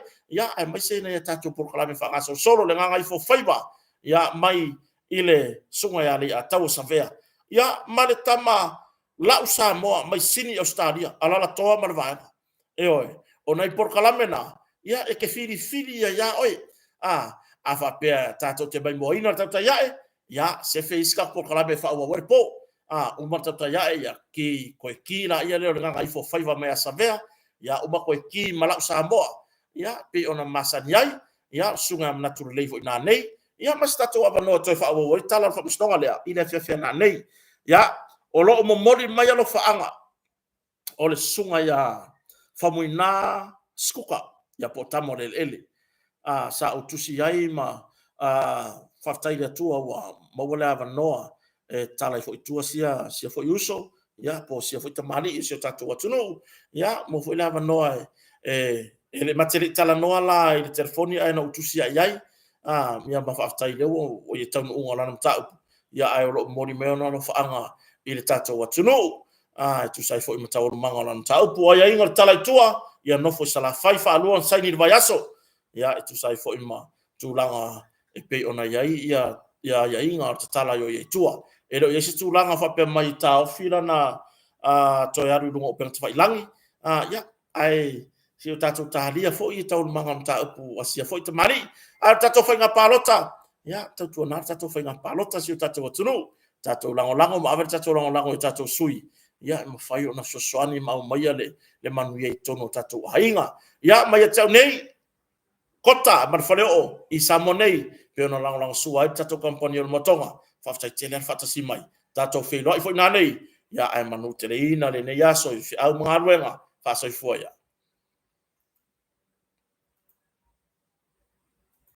aemaise nai a tatou polokalame faagasolosolo, le Gagaifomauga 4 mai i le Susuga ia Leiataua Savea ma le tama la'u Samoa mai Sini Ausetalia, Alaalatoa ma le Vaega. Ioe, o nai polokalame na e te filifili ai lava oe, a faapea tatou te maimoaina le tautai a'e, ia sefe isi tatou polokalame e faaauau ai le po. A uma le tautai a'e ia toe ki lea o le Gagaifomauga 4 mai ia Savea, uma toe ki ma la'u Samoa e pei ona masani ai le Susuga ia Manatulelei foi nanei, ia ma se tatou avanoa e toe faaauau ai tala o le faamasinoga lea i le afiafi a nanei. Ia, O lo o momoli mai alofaaga o le susuga ia Faumuina Sikuka, ia po o Tama a le Eleele. Sa ou tusi ai ma faafetai i le Atua ua maua le avanoa e tatala ai foi i tua sia foi uso, ia po o sia foi tamalii o si o tatou atunuu. Ia maua foi le avanoa e ma te le i talanoa la i le telefoni ae na ou tusi lava i ai, ia ma faafetai o lea ua i ai i le taunuuga o lana mataupu, ae o lo o momoli mai ona alofaaga i le tatou atunuu e tusa ai foi ma taualumaga o lana mataupu. O aiaiga o le tala i tua, ia nofo i Salafai, e faalua ona saini i le vaiaso, e tusa ai foi ma tulaga e pei ona i ai aiaiga o le tatala e o ai i tua. E le o i ai se tulaga o faapea mai e taofi lana toe alu i luga o upega tafailagi, ae se i o tatou talia foi taualumaga o mataupu a sia foi tamalii. A o le tatou faiga palota, ia tautuana le tatou faiga palota si o tatou atunuu, tatou lagolago ma ave le tatou lagolago i tatou sui e mafai ona fesoasoani ma aumaia le manuia i totonu o tatou aiga. Ia ma ia te au nei, Kota ma le Faleoo i Samoa nei pei ona lagolagosua ai le tatou kamupani o le Motoga, faafetai tele lava le faatasi mai. Tatou feiloai foi nanei, ae manuteleina lenei aso i feau ma galuega. Faa-soifua ia.